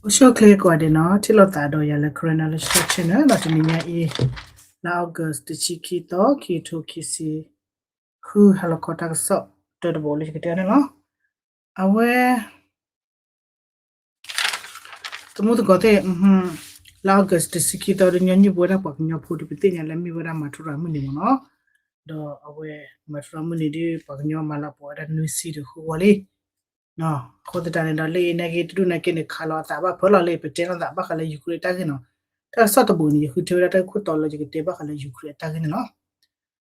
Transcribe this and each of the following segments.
အိၣ်ဆူၣ်အိၣ်ချ့ကိးဂၤဒဲးနီၤ, ထံၣ်လိာ်သးဒီးယၤလၢ Karen Knowledge Talk Channel ဒီးတနံၤညါအံၤ လါ August တဆံခံသီ ခံကထိခံဆံဃု ဟါလီၤခီတၢ်ကစီၣ်တၢတဘိလၢယကတဲန့ၣ်လီၤ. အဝဲ သမူသကိးသ့ၣ်, လါ August တဆံခံသီ တညီနုၢ်ပဝဲဒၣ်ပှၤကညီဖိဒီး ပသ့ၣ်ညါလၢမ့ၢ်ဝဲဒၣ်မၤထူရၤမုၢ်နံၤမ့ၢ်နီၤ, ဒီးအဝဲ မၤထူရၤမုၢ်နံၤဒီး ပှၤကညီမၤလၤကပီၤဝဲဒၣ်နွံဆံဒီးဃုဝီလံ. အဃိသတးန့ၣ်ဒီး လၢအံၤနာ်က့ တဒူၣ်နာ်က့န့ၣ် ခးလီၤအသးဘၣ်ဖၢလီၤလၢ ပတဲလိာ်သးဘၣ်ဃးလၢ Ukraine တၢ်ဂ့ၢ်နီၤ, တၢ်ကစီၣ်တဘိန့ၣ် ယဃုထၢဝဲဒၣ်တၢ်ဂ့ၢ်ခိၣ်တီလၢယကတဲဘၣ်ဃးလၢ Ukraine အတၢ်ဂ့ၢ်န့ၣ်လီၤ.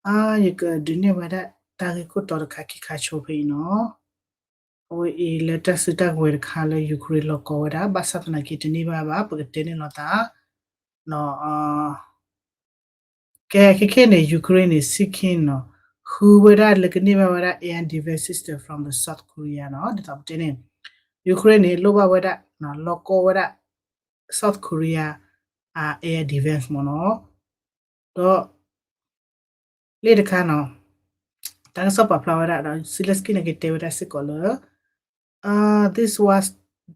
အါ ယကဒုးနဲၣ်ဝဲဒၣ်တၢ်ဂ့ၢ်ခိၣ်တီတခါခံခါဆိဖဲအံၤနီၤ. အဝဲအံၤလၢတၢ်စုတၢ်ကဝဲၤတခါလၢ Ukraine လီၤကီဝဲဒၣ် ဘၣ်ဆၣ်သနာ်က့တန့ၢ်ဘၣ်ဘၣ် ပကတဲန့ၣ်လိာ်သး ကဲ ခဲခဲန့ၣ် Ukraine န့ၣ် seeking နီၤ, ဃုဝဲဒၣ်လၢကန့ၢ်ဘၣ်ဝဲဒၣ် air defense system from the South Korea နီၤ, ဒ်သိးပတဲန့ၣ် Ukraine န့ၣ် လိၣ်ဘၣ်ဝဲဒၣ် လီၤကီဝဲဒၣ် South Korea အ air defense မ့ၢ်နီၤ, ဒီး လ့ၣ်တခါနီၤ, တၢ်ကစီၣ်ပာ်ဖျါဝဲဒၣ်ဒီး Zelensky န့ၣ်က့ၤတဲဝဲဒၣ်စ့ၢ်ကီးလၢ this was,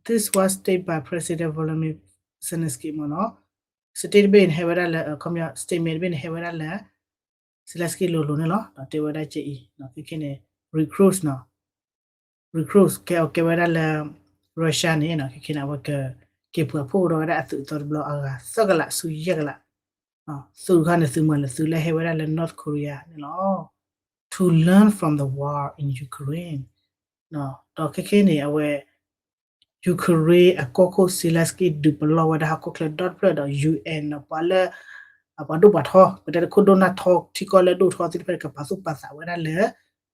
this was stated by President Volodymyr Zelensky မ့ၢ်နီၤ, statement တဘ့ၣ်န့ၣ်ဟဲဝဲဒၣ်လၢ ခီပညီ statement တဘ့ၣ်န့ၣ်ဟဲဝဲဒၣ်လၢ Zelensky လိၤလိၤန့ၣ်လီၤ, ဒီးတဲဝဲဒၣ်ကဲအံၤ ခဲခဲန့ၣ် recruits နီၤ recruits ကဲအီၤကဲဝဲဒၣ်လၢ Russia န့ၣ်နီၤ, ခဲခဲန့ၣ် အဝဲက က့ၤပှၤဖှိၣ်ဒီးဝဲဒၣ်အသုးအသီတဘျီအဂၤ သၢကလးဆူယဲၢ်ကလး, သုးတခါန့ၣ် သုးမုၢ်လၢသုးလၢဟဲဝဲဒၣ်လၢ North Korea န့ၣ်လီၤ, to learn from the war in Ukraine ဒီးခဲခဲန့ၣ် အဝဲ Ukraine အကီၢ်ခိၣ် Zelensky ဒုးပလီၢ်ဝဲဒၣ်ဟီၣ်ခိၣ်ချၢဒီတဖျၢၣ်ဒီး UN ဒီးပှၤလၢ ပှၤဒိၣ်ပှၤထီ ပတဲတခိၣ်ဒိၣ်နၢ်ထီ ထံကီၢ်လၢဒိၣ်ထီသ့ၣ်တဖၣ်န့ၣ် ကပာ်သူၣ်ပာ်သးဝဲဒၣ်လၢ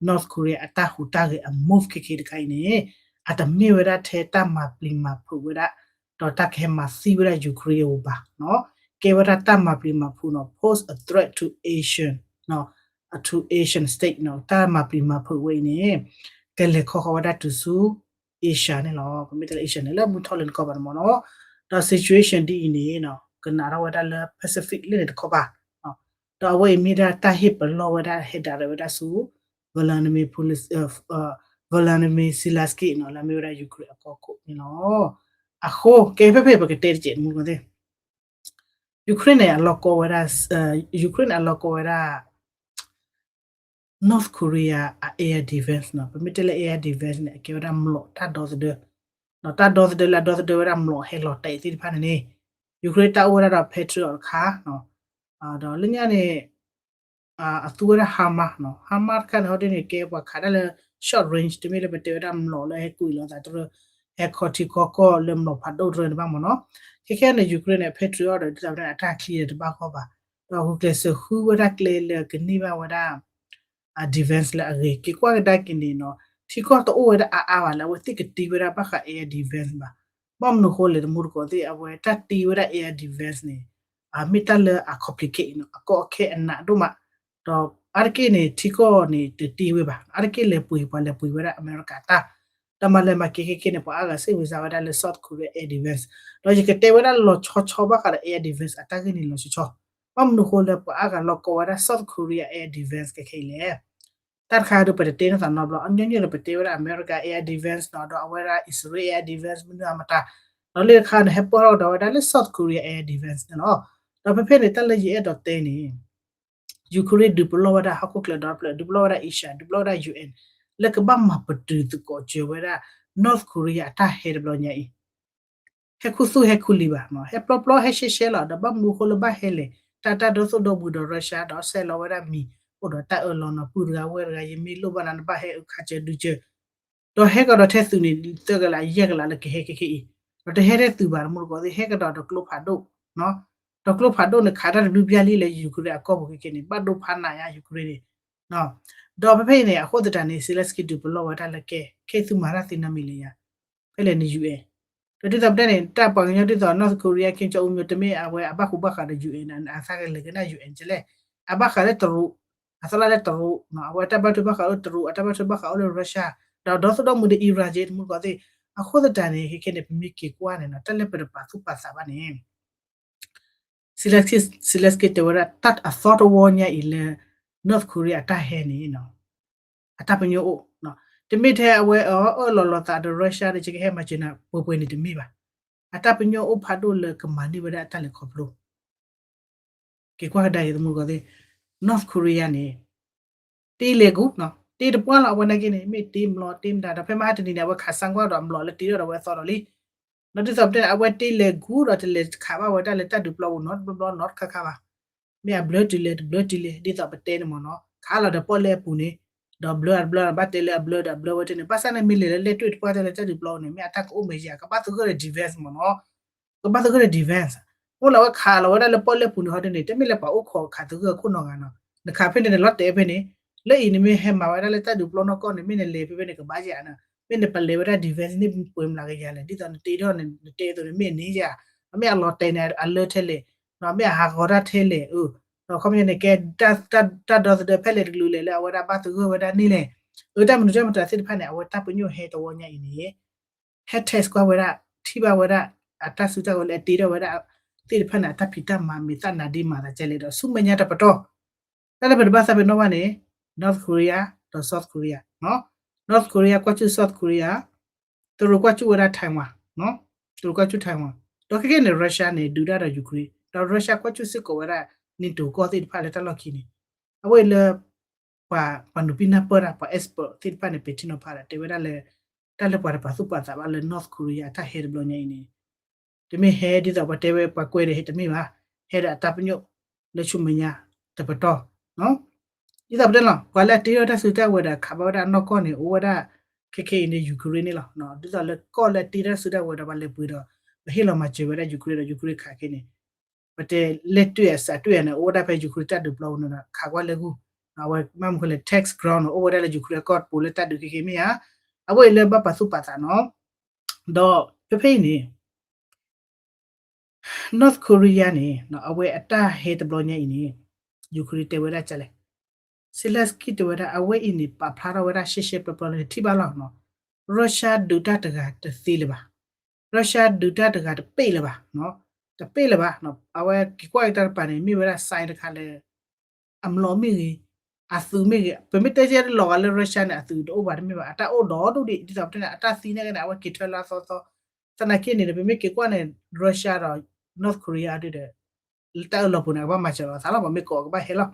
North Korea အတၢ်ဟူးတၢ်ဂဲၤအ move ခဲခဲတခါအံၤန့ၣ် အတမ့ၢ်ဝဲဒၣ်ထဲတၢ်မၤပျံၤမၤဖုးဝဲဒၣ် ဒီးတၢ်ကဟဲမၤသံဝဲဒၣ် Ukraine အဂီၢ်ဘၣ်နီၤ, ကဲဝဲဒၣ်တၢ်မၤပျံၤမၤဖုးနီၤ pose a threat to Asian, to Asian state နီၤ, တၢ်မၤပျံၤမၤဖုးဝဲအံၤန့ၣ် ကလဲၤခီဃီၤဝဲဒၣ်တုၤဆူ Asia န့ၣ်လီၤ, ပမ့ၢ်တဲလၢ Asia န့ၣ် လၢမုၢ်ထီၣ်လၢနကီၢ်ဘၣ်န့ၣ်မ့ၢ်နီၤ, ဒီး situation ဒ်အံၤန့ၣ် ကနၣ်ထီၣ်ဝဲဒၣ်လၢ Pacific လၢန့ၣ်တခီဘၣ်, ဒီးအဝဲအံၤမ့ၢ်ဒၣ်တၢ်ဟ့ၣ်ပလီၢ်ဝဲဒၣ် ဟဲဒၣ်ရဲၣ်ဝဲဒၣ်ဆူ Volodymyr Putin, Volodymyr Zelensky နီၤ လၢအမ့ၢ်ဝဲဒၣ် Ukraine အကီၢ်ခိၣ်န့ၣ်လီၤ. အဃိ ကဲဖဲဖဲပကတဲတကဲးမူကသ့ၣ် Ukraine န့ၣ် အလီၢ်ကီဝဲဒၣ် Ukraine န့ၣ် အလီၢ်ကီဝဲဒၣ် North Korea အ air defense နီၤ, ပမ့ၢ်တဲလၢ air defense န့ၣ် အကဲဝဲဒၣ်မျိာ်တၢ်ဒီသဒၢ, တၢ်ဒီသဒၢလၢအဒီသဒၢဝဲဒၣ်မျိာ်ဟဲလီၤတဲာ်သ့ၣ်တဖၣ်န့ၣ်န့ၣ် Ukraine တၢ်အိၣ်ဝဲဒၣ်ဒီး Patriot တခါ, ဒီးလၢညါန့ၣ် အသူဝဲဒၣ် HIMARS နီၤ, HIMARS တခါန့ၣ် ဟီဒ်န့ၣ် ကဲပှၤခးဒၣ်လၢ short range တမ့ၢ်လၢပတဲဝဲဒၣ်မျိာ်လၢဟဲကွံာ်လီၤသးတရၢ ဟဲခီထံခီကီၢ်လၢမျိာ်ဖးဒိၣ်တရၢန့ၣ်ဘၣ်မ့ၢ်နီၤ, ခဲခဲန့ၣ် Ukraine န့ၣ် Patriot ဒီး ဒ်သိးဝဲဒၣ်န့ၣ် အတၢ်ချံဒီးတဘၣ်ဂီၢ်ဘၣ်, ဒီးဂုာ်ကျဲးစၢးဃုဝဲဒၣ်ကျဲလၢကန့ၢ်ဘၣ်ဝဲဒၣ် အ defense လၢအဂ့ၤ, က့ၤကွၢ်ကဒါက့ၤန့ၣ်နီၤ, ထံကီၢ်တအိၣ်ဝဲဒၣ်အါအါဘၣ်လၢအဝဲသ့ၣ်ကတ့ဝဲဒၣ်ဘၣ်ဃး air defense ဘၣ်. ဘၣ်မနုၤဃိလဲၣ် တမူတကိးသ့ၣ် အဝဲတၢ်တ့ဝဲဒၣ် air defense န့ၣ် မ့ၢ်တၢ်လၢအ complicate နီၤ, အကီအခဲအနးဒိၣ်မး, ဒီးအါတက့ၢ်န့ၣ် ထံကီၢ်န့ၣ် တတ့ဝဲဘၣ်, အါတက့ၢ်လဲၤပှ့ၤ ပှၤလဲၤပှ့ၤဝဲဒၣ်အမဲရကၤတၢ်, ဒီးမၤလဲၤမၤက့ၤခဲခဲန့ၣ် ပှၤအါဂၤစ့ၢ်ဝံၤစါဝဲဒၣ်လၢ South Korea air defense, ဒီးယကတဲဝဲဒၣ်လီၤဆီဆီဘၣ်ဃးဒီး air defense အတၢ်ဂ့ၢ်န့ၣ်လီၤဆီဆီ ဘၣ်မနုၤဃိလၢပှၤအါဂၤလီၤကီဝဲဒၣ် South Korea air defense ခဲခဲအံၤလဲၣ်. တၢ်တခါဒီးပတတဲန့ၢ်သးနီတဘျီ, အညီညီဒီးပတဲဝဲဒၣ်အမဲရကၤ air defense နီၤ, ဒီးအဝဲဒၣ် Israel air defense မနုၤအမတၤ, ဒီးလၢတခါန့ၣ် ဟဲပၢၢ်ထီၣ်ကဒီးဝဲဒၣ်လၢ South Korea air defense န့ၣ်လီၤ. ဒီးဖဲဖဲန့ၣ် တၢ်လၢယအဲၣ်ဒိးတဲန့ၣ် Ukraine ဒုးပလီၢ်ဝဲဒၣ်ဟီၣ်ခိၣ်ချၢဒီဖျၢၣ်, ဒုးပလီၢ်ဝဲဒၣ် Asia, ဒုးပလီၢ်ဝဲဒၣ် UN လၢကဘၣ်မၤပတုာ်သကိးစၢၤဝဲဒၣ် North Korea အတၢ်ဟဲတဘျီညါအံၤ ဟဲခူသူၣ်ဟဲခူလံၤဘၣ်, ဟဲပျီပျီဟဲရှဲရှဲလီၤ, ဒီးဘၣ်မနုၤအဃိလၢဘၣ်ဟဲလဲၣ်, တၢ်တၢ်ဒီသိၣ်ဒီဘှံးဒီး Russia ဒီးဆဲးလီၤဝဲဒၣ်မံၤ, အိၣ်ဒီးတၢ်အၢၣ်လီၤနီၤ, ပုၢ်တဂၤဝဲၢ်တဂၤ ယမ့ၢ်လိၣ်ဘၣ်နၤ နဘၣ်ဟဲအုးခးစၢၤဒုးစၢၤ, ဒီးဟဲကဒီးထဲသုးန့ၣ် သၢကလးယဲၢ်ကလးလၢကဟဲခဲခဲအံၤ, ဒီးတဟဲထဲသုးဘၣ်တမူတကိးသ့ၣ် ဟဲကဒီးဒီးကျိဖးဒိၣ်, ဒီးကျိဖးဒိၣ်န့ၣ် ခးတၢ်တဘျုးဘျါလံလၢ Ukraine အကီၢ်ပူၤခဲခဲန့ၣ် ဘၣ်ဒိဖးနးယါ Ukraine န့ၣ်, ဒီးဖဲဖဲအံၤန့ၣ် အဃိသတးန့ၣ် Zelensky ဒုးပလီၢ်ဝဲတၢ်လၢကဲ ခဲသုမၤတၢ်သ့နီတမံၤလၢယၤ ဖဲလဲၣ်န့ၣ် UN ဒီးဒ်သိးပတဲန့ၣ် တၢ်ပှၤကညီဒ်သိး North Korea Kim Jong Un မ့ၢ်တမ့ၢ်အဝဲအဘၣ်ဃူဘၣ်ဃးဒီး UN န့ၣ် အသးကလဲၤကနၣ် UN ကလဲၣ်, အဘၣ်ဃးလၢတရူး, အသီလၢတရူး, အဝဲတၢ်ဘၣ်ထွဲဘၣ်ဃးအိၣ်တရူး, အတၢ်ဘၣ်ထွဲဘၣ်ဃးအိၣ်လၢ Russia, ဒီးဒီသဒၢမုၢ်ဒီး Iran က့ တမူတကိးသ့ၣ်, အဃိသတးန့ၣ် ခဲခဲန့ၣ် ပမ့ၢ်က့ၤကွၢ်န့ၣ်နီၤ တၢ်လၢပတပာ်သူၣ်ပာ်သးဘၣ်န့ၣ် Zelensky, Zelensky တဲဝဲဒၣ် တၢ်အသီတဝီညါအံၤလၢ North Korea အတၢ်ဟဲန့ၣ် အတၢ်ပညိၣ်အိၣ်, တမ့ၢ်ထဲအဝဲအၢၣ်လီၤလီၤသးဒီး Russia ဒီး ယကဟဲမၤစၢၤနၤ ပှဲၤပှဲၤန့ၣ်တမ့ၢ်ဘၣ်. အတၢ်ပညိၣ်အိၣ်ဖးဒိၣ်လၢကမၤန့ၢ်ဝဲဒၣ်အတၢ်လဲၤခီဖျိ က့ၤကွၢ်ကဒါက့ၤ တမူတကိးသ့ၣ်, North Korea န့ၣ် တ့လဲၤကူ, တ့တပှၢ်လီၤ အဝဲနာ်က့န့ၣ် မ့ၢ်တ့မျိာ်တ့မတၤ ဒီးဖဲမဟါတနံၤန့ၣ် အဝဲခးစၣ်ကွၢ်ဒီးမျိာ်လၢတ့ထီၣ်ဒီးအဝဲသီဒီးလံ. ဒီးဒ်သိးပတဲန့ၣ် အဝဲတ့လဲၤကူဒီးတလဲၤခးဘၣ်ဝဲဒၣ်လၢတၢ်ဒုးပျီပူၤနီတဘျီဘျီနီတခါခါဘၣ်. မ့ၢ်အဘျၢတုၤလဲၤတဘျၢတုၤလဲၤ ဒ်သိးပတဲန့ၣ်မ့ၢ်နီၤ ခးလီၤဒီးပီၣ်လဲၣ်အပူၤန့ၣ်, ဒီးဘျၢအတဘျၢ ဘၣ်တဲလၢအဘျၢဒီးအဘျၢဝဲတန့ၣ် ဘၣ်ဆၣ်န့ၣ်မ့ၢ်လဲၤလၢလဲၣ်တွ့ၣ်တပှၢ်တၢၢ်လၢတၢ်ဒုးပျီပူၤန့ၣ် မ့ၢ်အတၢ်ကအိၣ်မဲာ်ယၤ ကဘၣ်သဂၢၢ်ဒီး defense မ့ၢ်နီၤ ကဘၣ်သဂၢၢ်ဒီး defense. အိၣ်လီၤဝဲခးလီၤဝဲဒၣ်လၢပီၣ်လဲၣ်ပူၤန့ၣ် ဟီဒ်န့ၣ် တမ့ၢ်လၢပှၤအိၣ်ခိးခးသဂၢၢ်အခိၣ်နီတဂၤနီၤ, နခးဖဲန့ၣ်န့ၣ် လီၤတဲာ်ဖဲန့ၣ်, လၢအံၤန့ၣ်မ့ၢ်ဟဲမၤဝဲဒၣ်လၢတၢ်ဒုးပျီနီၢ်ကီၢ်န့ၣ် မ့ၢ်နလဲၤဖဲဖဲန့ၣ် ကဘၣ်ယၤနီၤ, မ့ၢ်နပလဲၤဝဲဒၣ် defense န့ၣ်ပှဲၤမျးကယၤလဲၣ်, ဒ်သိးနတ့ထီၣ်န့ၣ် နတဲအသိးန့ၣ် မ့ၢ်အန့ၣ်ယၤ, မ့ၢ်အလီၤတဲာ်န့ၣ် အလၢထဲလဲၣ်, မ့ၢ်အဟးဂီၤတၢ်ထဲလဲၣ်, ဒီးခီပညီန့ၣ် ကဲ တၢ်ဒီသဒၢဖဲလဲၣ်တကလုာ်လဲၣ် လၢအဝဲဒၣ်ဘၣ်သဂၢၢ်ဝဲဒၣ်န့ၣ်လဲၣ်, အတၢ်မနုၤတၢ်မတၤသ့ၣ်တဖၣ်န့ၣ် အဝဲတၢ်ပညိၣ်ဟဲတဝီညါအံၤန့ၣ် ဟဲ test ကွၢ်ဝဲဒၣ် ထံၣ်ဘၣ်ဝဲဒၣ် အတၢ်စုတၢ်ဝဲၤလၢအတ့ထီၣ်ဝဲဒၣ်သ့ၣ်တဖၣ်န့ၣ် အတၢ်ဖံးတၢ်မၤမ့ၢ်သးနၤဒ်မၤသးကဲလဲၣ်ဒီး ဆူမဲာ်ညါတပတီၢ် တၢ်လၢပတဘၣ်သးပ့ၤနီၣ်ဘၣ်န့ၣ် North Korea ဒီး South Korea, North Korea ကွၢ်စူၣ် South Korea, တရူးကွၢ်စူၣ်ဝဲဒၣ် Taiwan, တရူးကွၢ်စူၣ် Taiwan, ဒီးခဲကနံၣ်န့ၣ် Russia န့ၣ် ဒုးတၢ်ဒီး Ukraine, ဒီး Russia ကွၢ်စူၣ်စ့ၢ်ကီးဝဲဒၣ် NATO ကီၢ်သ့ၣ်တဖၣ်လၢတၢ်လီၢ်ခံန့ၣ်, အဝဲအံၤလၢ ပှၤ ပှၤနုာ်ပံနၢ်ပၢၢ်တၢ် ပှၤ expert သ့ၣ်တဖၣ်န့ၣ် ပဲာ်ထံနီၤဖးဒီး တဲဝဲဒၣ်လၢ တၢ်လၢပှၤတပာ်သူၣ်ပာ်သးဘၣ်လၢ North Korea အတၢ်ဟဲတဘျီညါအံၤန့ၣ် တမ့ၢ်ဟဲဒ်သိးပှၤတဲဝဲပှၤကွဲးဒီးဟဲတမ့ၢ်ဘၣ်, ဟဲဒီးအတၢ်ပညိၣ်လၢဆူမဲာ်ညါတပတီၢ်, ဒ်သိးပတဲလီၤ ပှၤလၢအတ့ထီၣ်တၢ်စုတၢ်ဝဲၤဒီးခးဘၣ်ဝဲဒၣ်အနီၢ်ကီၢ်န့ၣ် အိၣ်ဝဲဒၣ် ခဲခဲအံၤန့ၣ် Ukraine န့ၣ်လီၤ. ဒ်သိးလၢကီၢ်လၢအတ့ထီၣ်စုတၢ်ဝဲၤဒီးပှၤလဲၤပှ့ၤဒီး ပဟ့ၣ်လီၤမၤစၢၤဝဲဒၣ် Ukraine ဒီး Ukraine ခးခဲန့ၣ် ပတဲလဲၣ်တွ့ၣ်အစးတွ့ၣ်အန့ၣ် အိၣ်ဝဲဒၣ်ဖဲ Ukraine တၢ်ဒုးပျီပူၤန့ၣ်ဒီး ခးကွၢ်လၢဂုၢ်, အဝဲမ့ၢ်မနုၤလဲၣ် test ground န့ၣ် အိၣ်ဝဲဒၣ်လၢ Ukraine အကီၢ်ပူၤလၢတၢ်ဒုးခဲခဲမ့ၢ်ဧါ, အဝဲအံၤလၢဘၣ်ပာ်သူၣ်ပာ်သးနီၤ, ဒီးဖဲဖဲအံၤန့ၣ် North Korea န့ၣ် အဝဲအတၢ်ဟဲတဘျီညါအံၤန့ၣ် Ukraine တဲဝဲဒၣ်ကလဲၣ်, Zelensky တဲဝဲဒၣ် အဝဲအံၤန့ၣ် ပာ်ဖျါထီၣ်ဝဲဒၣ်ရှဲရှဲပျီပျီလၢထံၣ်ဘၣ်လီၤ. Russia ဒုးတၢ်တဂၤတသ့လၢၤဘၣ်, Russia ဒုးတၢ်တဂၤတပ့ၢ်လၢၤဘၣ်, တပ့ၢ်လၢၤဘၣ်, အဝဲက့ၤကွၢ်က့ၤတၢ်တပၤန့ၣ် မ့ၢ်ဝဲဒၣ် sign တခါလၢ အမျိာ်မ့ၢ်ဂ့ၤ, အသုးမ့ၢ်ဂ့ၤ, ပမ့ၢ်တဲကဲလီၤဂာ်လၢ Russia န့ၣ် အသုးတအိၣ်ဘၣ်တမ့ၢ်ဘၣ်, အတၢ်အိၣ်ဒီးဒိၣ်ဒံး ဒ်သိးပတဲန့ၣ် အတၢ်သံန့ၣ်က့န့ၣ် အဝဲက့ၤထၢလၢအသီသီ, သနာ်က့န့ၣ် ပမ့ၢ်က့ၤကွၢ်န့ၣ် Russia ဒီး North Korea ဒ်ဒီး လၢတၢ်အၢၣ်လီၤပူၤန့ၣ် အကဘၣ်မၤစၢၤလီၤအသးလီၤ, ပမ့ၢ်ကိးကဘၣ်ဟဲလီၤ,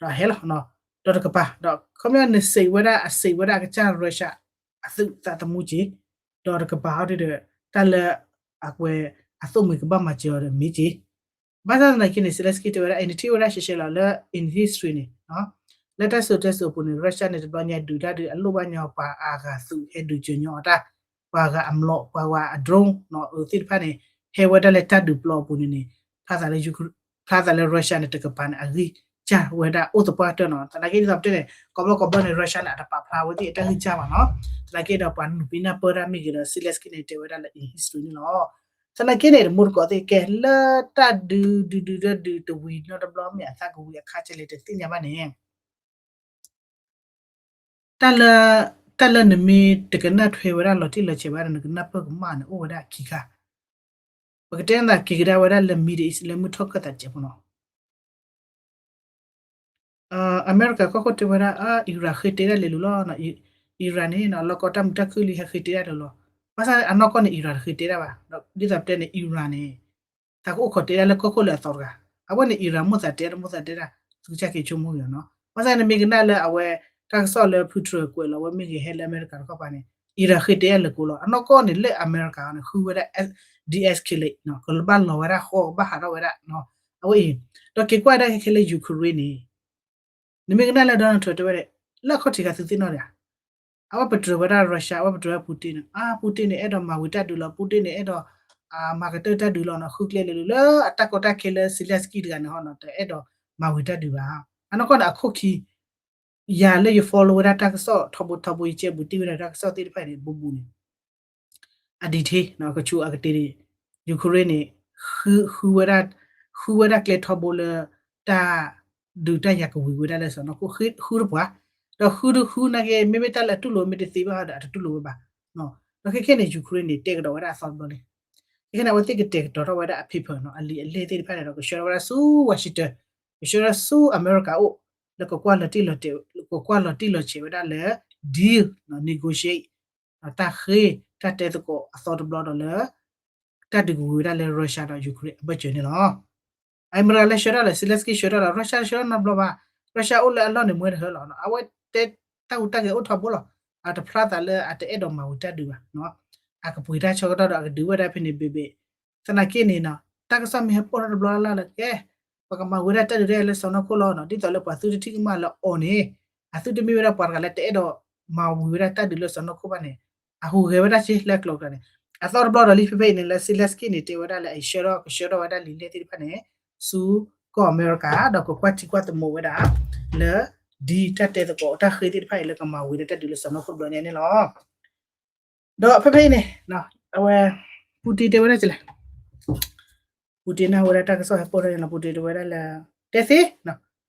ဒီးဟဲလီၤ, ဒီးတကပၤ, ဒီးခီပညီန့ၣ် စံးဝဲဒၣ် အစံးဝဲဒၣ်အကစၢ် Russia အသုးသးသမူက့ၤ, ဒီးတကပၤအီၤဒ်ဒီး တၢ်လၢ အကွဲး အသိၣ်မှံၤကဘၣ်မၤစၢၤအီၤဒီးမ့ၢ်က့ၤ ဘၣ်ဆၣ်သနာ်က့န့ၣ် Zelensky တဲဝဲဒၣ် အံၤနထံၣ်ဝဲဒၣ်ရှဲရှဲလီၤလၢ in history န့ၣ်, လၢတၢ်စံၣ်စိၤတဲစိၤအပူၤန့ၣ် Russia န့ၣ် တဘျီညါဒုးတၢ်ဒုးအလိၣ်ဘၣ်ညီ ပှၤအဂၤသုးဟဲဒုးစၢၤညီအီၤတၢ်, ပှၤဂၤအမျိာ် ပှၤဂၤအ drone နီၤ အၢသ့ၣ်တဖၣ်န့ၣ် ဟဲဝဲဒၣ်လၢတၢ်ဒုးပျီအပူၤန့ၣ်န့ၣ် ဖျါသးလၢ ဖျါသးလၢ Russia န့ၣ် တကပၤန့ၣ် အဂံၢ်စၢ်ဝဲဒၣ်အိၣ်သပှၢ်တၢၢ်နီၤ. သနာ်က့ဒ်သိးပတဲန့ၣ် ကိးဘျီကိးဘျီန့ၣ် Russia န့ၣ် အတပာ်ဖျါဝဲသ့ၣ်အတၢ်ဂံၢ်စၢ်ဘၣ်နီၤ. သနာ်က့ဒီးပှၤနုာ်ပံနၢ်ပၢၢ်တၢ်မ့ၢ်ဂ့ၤဒီး Zelensky န့ၣ် တဲဝဲဒၣ်လၢ in history န့ၣ်လီၤ. သနာ်က့န့ၣ် တမူတကိးသ့ၣ်ကဲ လၢတၢ်ဒုးဒုးဒုးဒုးတဝံၤနီတဘျီ မ့ၢ်အသးကဝံၤအခါကလဲၣ်တသ့ၣ်ညါဘၣ်န့ၣ် တၢ်လၢ တၢ်လၢနမ့ၢ်တကနၣ်ထွဲဝဲဒၣ်လီၤတံၢ်လီၤဆဲးဘၣ်ဒီး နကနၢ်ပၢၢ်ကမၣ်န့ၣ် အိၣ်ဝဲဒၣ်ခံခါ, ပကတဲနသးက့ၤကဒါဝဲဒၣ်လၢ Middle East လၢမုၢ်ထီၣ်ခၢၣ်သးတစဲးဖိနီၤ. အမဲရကၤကီၢ်ခိၣ်တဲဝဲဒၣ် Iran ဃ့တဲဒၣ်လဲာ်လိၤလီၤ, Iran န့ၣ် လီၢ်ကီတၢ်မုာ်တၢ်ခုၣ်လံ ဟဲဃ့တဲဒၣ်လိၤလီၤ. ဘၣ်ဆၣ်အနီၢ်ကီၢ်န့ၣ် Iran တဃ့တဲဒၣ်ဘၣ်, ဒ်သိးပတဲန့ၣ် Iran န့ၣ် သးကအိၣ်ခိးတဲဒၣ်လၢကီၢ်ခိၣ်လၢအသီတဂၤ, အဝဲန့ၣ် Iran မိၣ်သးတဲဒၣ်တမိၣ်သးတဲဒၣ် သုကစၢ်က့ၤဆိကမိၣ်က့ၤအီၤနီၤ. ဘၣ်ဆၣ်နမ့ၢ်ကနၣ်လၢအဝဲ တၢ်ကစီၣ်လၢ Peter ကွဲးလီၤဝဲမ့ၢ်ဂ့ၤ ဟဲလၢအမဲရကၤတခီပၤန့ၣ် Iran ဃ့တဲဒၣ်လၢကိးလီၤ. အနီၢ်ကီၢ်န့ၣ် လၢအမဲရကၤန့ၣ် ဃုဝဲဒၣ် de-escalate ကဘၣ်လီၤဝဲဒၣ်ဃီ ကဘၣ်ဟးထီၣ်ဝဲဒၣ် အဝဲအံၤ, ဒီးက့ၤကွၢ်ဒၣ်ခဲခဲလၢ Ukraine န့ၣ် နမ့ၢ်ကနၣ်လၢ Donald Trump တဲဝဲဒၣ် လၢအခီၣ်ထံးခါသုသ့ၣ်နီၣ်ဒၣ်ဧါ အဝဲပတြၢၤဝဲဒၣ် Russia အဝဲပတြၢၤဝဲ Putin န့ၣ် အါ Putin န့ၣ် အဲၣ်ဒိးမၤဝံၤတၢ်ဒုးလီၤ Putin န့ၣ် အဲၣ်ဒိး မၤကတၢၢ်တၢ်ဒုးလီၤနီၤ ဃုကျဲလၢ လၢအတၢ်ကီတၢ်ခဲလၢ Zelensky တဂၤန့ၣ်ဟီနီၤ တအဲၣ်ဒိးမၤဝံၤတၢ်ဒုးဘၣ်. အနီၢ်ကီၢ်န့ၣ် အခိၣ်ခံ ယၤလၢယ follow ဝဲဒၣ်တၢ်ကစီၣ်ထီဘိထီဘိ ယကဲဘူးတံၢ်ဝဲဒၣ်တၢ်ကစီၣ်သ့ၣ်တဖၣ်န့ၣ် ဘူးဘူးန့ၣ် အ detail နီၤ ကဆူအကတ့ၢ် Ukraine န့ၣ် ဃု ဃုဝဲဒၣ် ဃုဝဲဒၣ်ကျဲထီဘိလၢ တၢ်ဒုးတၢ်ယၤကဝံၤဝဲဒၣ်လၢစီၤနီၢ်ခိၣ် ဃုတပှၤ ဒီးဃုတဃုနာ်က့ မ့မ့ၢ်တၢ်လၢအတူၢ်လိာ်မ့ၢ်တသ့ဘၣ်ဒီး အတတူၢ်လိာ်ဝဲဘၣ်. ဒီးခဲခဲန့ၣ် Ukraine န့ၣ် တဲကဒီးဝဲဒၣ်အသီတဘျီလံ. ခဲခဲန့ၣ် အဝဲသ့ၣ်ကတဲာ်ကတီၤထီၣ်ဝဲဒၣ်အ paper နီၤ အလံာ်အလဲၢ်သ့ၣ်တဖၣ်န့ၣ်ဒီး ကဆှၢထီၣ်ဝဲဒၣ်ဆူ Washington ကဆှၢထီၣ်ဆူအမဲရကၤအိၣ် လၢကကွၢ်လီၤတံၢ်လီၤတဲာ် ကကွၢ်လီၤတံၢ်လီၤဆဲးဝဲဒၣ်လၢ deal နီၤ negotiate တၢ်ဃ့ တၢ်တဲသကိးအသီတဘျီဒီးလၢ တၢ်ဒုးကဝံၤဝဲဒၣ်လၢ Russia ဒီး Ukraine အဘၢၣ်စၢၤန့ၣ်လီၤ. အမဲရကၤလၢဆှၢထီၣ်လီၤ Zelensky ဆှၢထီၣ်လီၤ Russia ဆှၢထီၣ်နီတဘျီဘၣ်. Russia အိၣ်လၢအလီၢ်န့ၣ်မ့ၢ်တဟၢလီၤ အဝဲတဲတၢ်ဟူးတၢ်ဂဲၤအိၣ်ထီဘိလီၤ. အတဖျါသးလၢအတအဲၣ်ဒိးမၤဝံၤတၢ်ဒုးဘၣ်. အကပှ့ၤတၢ်ဆၢကတီၢ်ဒီးအကဒုးဝဲဒၣ်ဖဲန့ၣ်ဘ့ၣ်ဘ့ၣ် သနာ်က့န့ၣ်နီၤ တၢ်ကစီၣ်မ့ၢ်ဟဲပိၢ်ထီၣ်တဘျီလၢ်လၢ်လၢကဲ ပကမၤဝံၤဝဲဒၣ်တၢ်ဒုးတၢ်ယၤလၢစီၤနီၢ်ခိၣ်လီၤနီၤ ဒ်သိးလၢပှၤသုတထံၣ်ကမၣ်လၢအီၤန့ၣ် အသုတမ့ၢ်ဝဲဒၣ်ပှၤတဂၤလၢတအဲၣ်ဒိးမၤဝံၤဝဲဒၣ်တၢ်ဒုးလၢစီၤနီၢ်ခိၣ်ဘၣ်န့ၣ် အဟူးဂဲၤဝဲဒၣ်စ့လၢကျိၤကျါန့ၣ် အသီတဘျီဒီးလံဖဲဖဲအံၤန့ၣ် လၢ Zelensky န့ၣ် တဲဝဲဒၣ်လၢအဆှၢထီၣ် ကဆှၢထီၣ်ဝဲဒၣ်လံာ်လဲၢ်သ့ၣ်တဖၣ်န့ၣ် ဆူကီၢ်အမဲရကၤ ဒီးကကွၢ်ထံကွၢ်သမိးဝဲဒၣ် လၢ deal တၢ်တဲသကိးတၢ်ဃ့သ့ၣ်တဖၣ်အံၤလၢကမၤဝံၤဒီးတၢ်ဒုးလၢ စီၤနီၢ်ခိၣ်တဘျီညါန့ၣ်လီၤ. ဒီးဖဲဖဲအံၤန့ၣ် အဝဲ Putin တဲဝဲဒၣ်ကလဲၣ် Putin န့ၣ်ဝဲဒၣ်တၢ်ကစီၣ်ဟဲပိၢ်ထီၣ်န့ၣ်လီၤ Putin တဲဝဲဒၣ်လၢ တဲသ့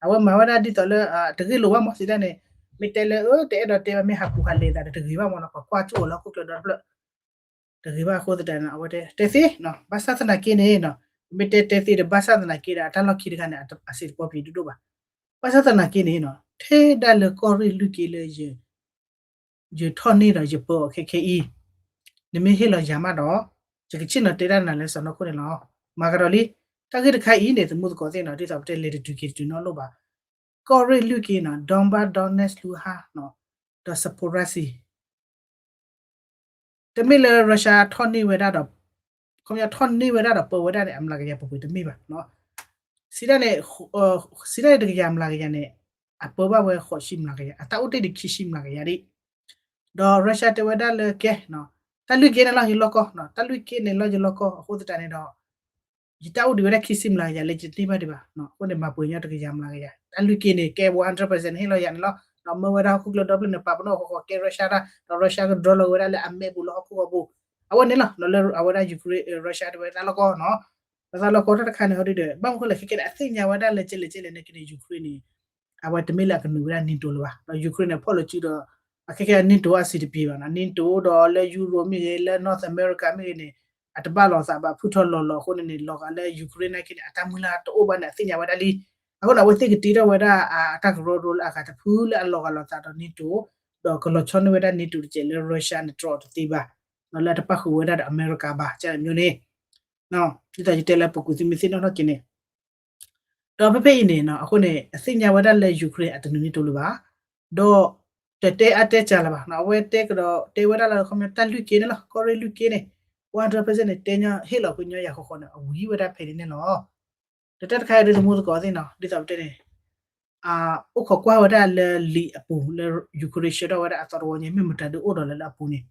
အဝဲမၤဝဲဒၣ်ဒ်သိးလၢ တဂ့ၢ်လိာ်ဘၣ်မ့ၢ်စံးတၢ်န့ၣ် မ့ၢ်တဲလၢ တအဲၣ်ဒိးတဲဘၣ်မ့ၢ်ဟးပူၤဟးလဲၤသးဒီးတဂ့ၤဘၣ်မ့ၢ်နီၤ ပှၤကွၢ်ကၠူၣ်အီၤလၢဟီၣ်ခိၣ်ချၢဒီတဖျၢၣ် တဂ့ၤဘၣ်အဃိသတးန့ၣ် အဝဲတဲ တဲသ့ ဘၣ်ဆၣ်သနာ်က့န့ၣ် မ့ၢ်တဲတဲသ့ဒီး ဘၣ်ဆၣ်သနာ်က့ဒီး အတၢ်လီၢ်ခံတခါန့ၣ် အစံးတပီပံၤဒိၣ်ဒိၣ်ဘၣ်. ဘၣ်ဆၣ်သနာ်က့န့ၣ် ထဲဒၣ်လၢကီၢ်ရ့ၣ်လွံၢ်က့လၢ ယထီၣ်န့ၢ်ဒီးယပၢအီၤခဲခဲအံၤ, နမ့ၢ်ဟ့ၣ်လီၤယၤမးဒီး ယကဆ့ၣ်နီၤတဲဒၣ်နၤလၢစီၤနီၢ်ခိၣ်န့ၣ်လီၤ. မၤကဒီးလံ, တၢ်ဂ့ၢ်တခါအံၤန့ၣ် သမူသကိးသ့ၣ်နီၤ ဒ်သိးပတဲလဲၤတတုၤက့ၤတတုၤနီတလိၣ်ဘၣ်. ကီၢ်ရ့ၣ်လွံၢ်က့နီၤ Donbas, Donetsk, Luhansk ဒီး Zaporizhzhia တမ့ၢ်လၢ Russia ထီၣ်န့ၢ်ဝဲဒၣ်ဒီး ခီပညီထီၣ်န့ၢ်ဝဲဒၣ်ဒီးပၢဝဲဒၣ်န့ၣ် အမျးကယၤပှဲၤပှဲၤတမ့ၢ်ဘၣ်. စံးဒၣ်န့ၣ် စံးဒၣ်န့ၣ်တကယၤမျးကယၤန့ၣ် အပၢဘၣ်ဝဲဃိးဆံမျးကယၤ အတၢ်အိၣ်တ့ၢ်ဒံးခံဆံမျးကယၤဒံး. ဒီး Russia တဲဝဲဒၣ်လၢကဲ တၢ်လွံၢ်က့န့ၣ်လီၤယလီၢ်ကီၢ်, တၢ်လွံၢ်က့န့ၣ်လီၤယလီၢ်ကီၢ် အဃိသတးန့ၣ်ဒီး ယတၢ်အိၣ်ဒံးဝဲဒၣ်ခံဆံမျးကယၤလၢယတန့ၢ်ဘၣ်ဒံးဘၣ်. အဃိန့ၣ် မၤပှဲၤညီတကယၤမျးကယၤ တၢ်လွံၢ်က့န့ၣ် ကဲ one hundred percent ဟ့ၣ်လီၤယၤန့ၣ်လီၤ. ဒီးမၢဝဲဒၣ်ဟီၣ်ခိၣ်ကျၢၢ်ဒီဖျၢၣ်န့ၣ် ပာ်ပနီၣ်ဃီဃီကဲ Russia တၢ် ဒီး Russia က drone လီၤဝဲဒၣ်လၢအမဲာ်ပူၤလၢဟီၣ်ခိၣ်ဂီၤပူၤ အဝဲန့ၣ်လီၤ. လၢအဝဲဒၣ် Ukraine Russia တဲဝဲတၢ်လီၢ်ကီၢ်နီၤ, ပသးလီၢ်ကီၢ်တၢ်တခါန့ၣ် ဟီဒုဒီး ဘၣ်မနုၤဃိလဲၣ် ခဲကဲန့ၣ် အသ့ၣ်ညါဝဲဒၣ်လၢကဲလဲၣ်ကဲလဲၣ်န့ၣ်က့န့ၣ် Ukraine န့ၣ် အဝဲတမ့ၢ်လၢအကနုာ်ဝဲဒၣ် NATO လၢၤဘၣ်. ဒီး Ukraine န့ၣ် ဖီၣ်လိာ်စုဒီး အခဲကဲ NATO အစံးတပျ့ၤဘၣ်နီၤ, NATO ဒီးလၢ Europe မ့ၢ်ဂ့ၤ လၢ North America မ့ၢ်ဂ့ၤန့ၣ် အတဘၣ်လိာ်သးဘၣ် ဖုထီၣ်လီၤလီၤအဃိန့ၣ်န့ၣ် လီၤဂာ်လၢ Ukraine နာ်က့န့ၣ် အတၢ်မုၢ်လၢ်တအိၣ်ဘၣ်န့ၣ် အသ့ၣ်ညါဝဲဒၣ်လံ. အဃိန့ၣ် အဝဲသ့ၣ်ကတ့ထီၣ်ဝဲဒၣ်အတၢ်ကရၢကရိလၢအဂၤတဖုလၢအလီၤဂာ်လိာ်သးဒီး NATO ဒီးကလီၤဆီန့ၢ်ဝဲဒၣ် NATO တကဲးလၢ Russia န့ၣ် တြီတသ့ဘၣ်, ဒီးလၢအတပၣ်ဃုာ်ဝဲဒၣ်ဒီးအမဲရကၤဘၣ် ကဲန့ၣ်န့ၣ် ဒ်သိးယတဲလၢပူၤကွံာ်သုမ့ၢ်သ့ၣ်နီၣ်ထီၣ်က့ၤန့ၣ် ဒီးဖဲဖဲအံၤန့ၣ် အဃိန့ၣ် အသ့ၣ်ညါဝဲဒၣ်လၢ Ukraine အတနုာ် NATO လၢၤဘၣ်, ဒီး တတဲအါတဲစှၤလၢၤဘၣ်နီၤ, အဝဲတဲကဒီးတဲဝဲဒၣ်လၢခီပညီတၢ်လွံၢ်က့န့ၣ်လီၤ, ကီၢ်ရ့ၣ်လွံၢ်က့န့ၣ် one hundred percent န့ၣ် တဲညီဟ့ၣ်လီၤကွံာ်ညီယၤဃီဃီန့ၣ် အဝံၤဝဲဒၣ်ဖဲန့ၣ်န့ၣ်လီၤ. ဒီးတၢ်တခါအံၤဒ်သမူသကိးသ့ၣ်နီၤ ဒ်သိးပတဲန့ၣ် အိၣ်ခိးကွၢ်ဝဲဒၣ်လၢလံာ်အပူၤလၢ Ukraine ဆှၢထီၣ်ဝဲဒၣ်အသီတဝီညါ မ့ၢ်မတၤဒုးအိၣ်ဒီးလၢလၢအပူၤန့ၣ်,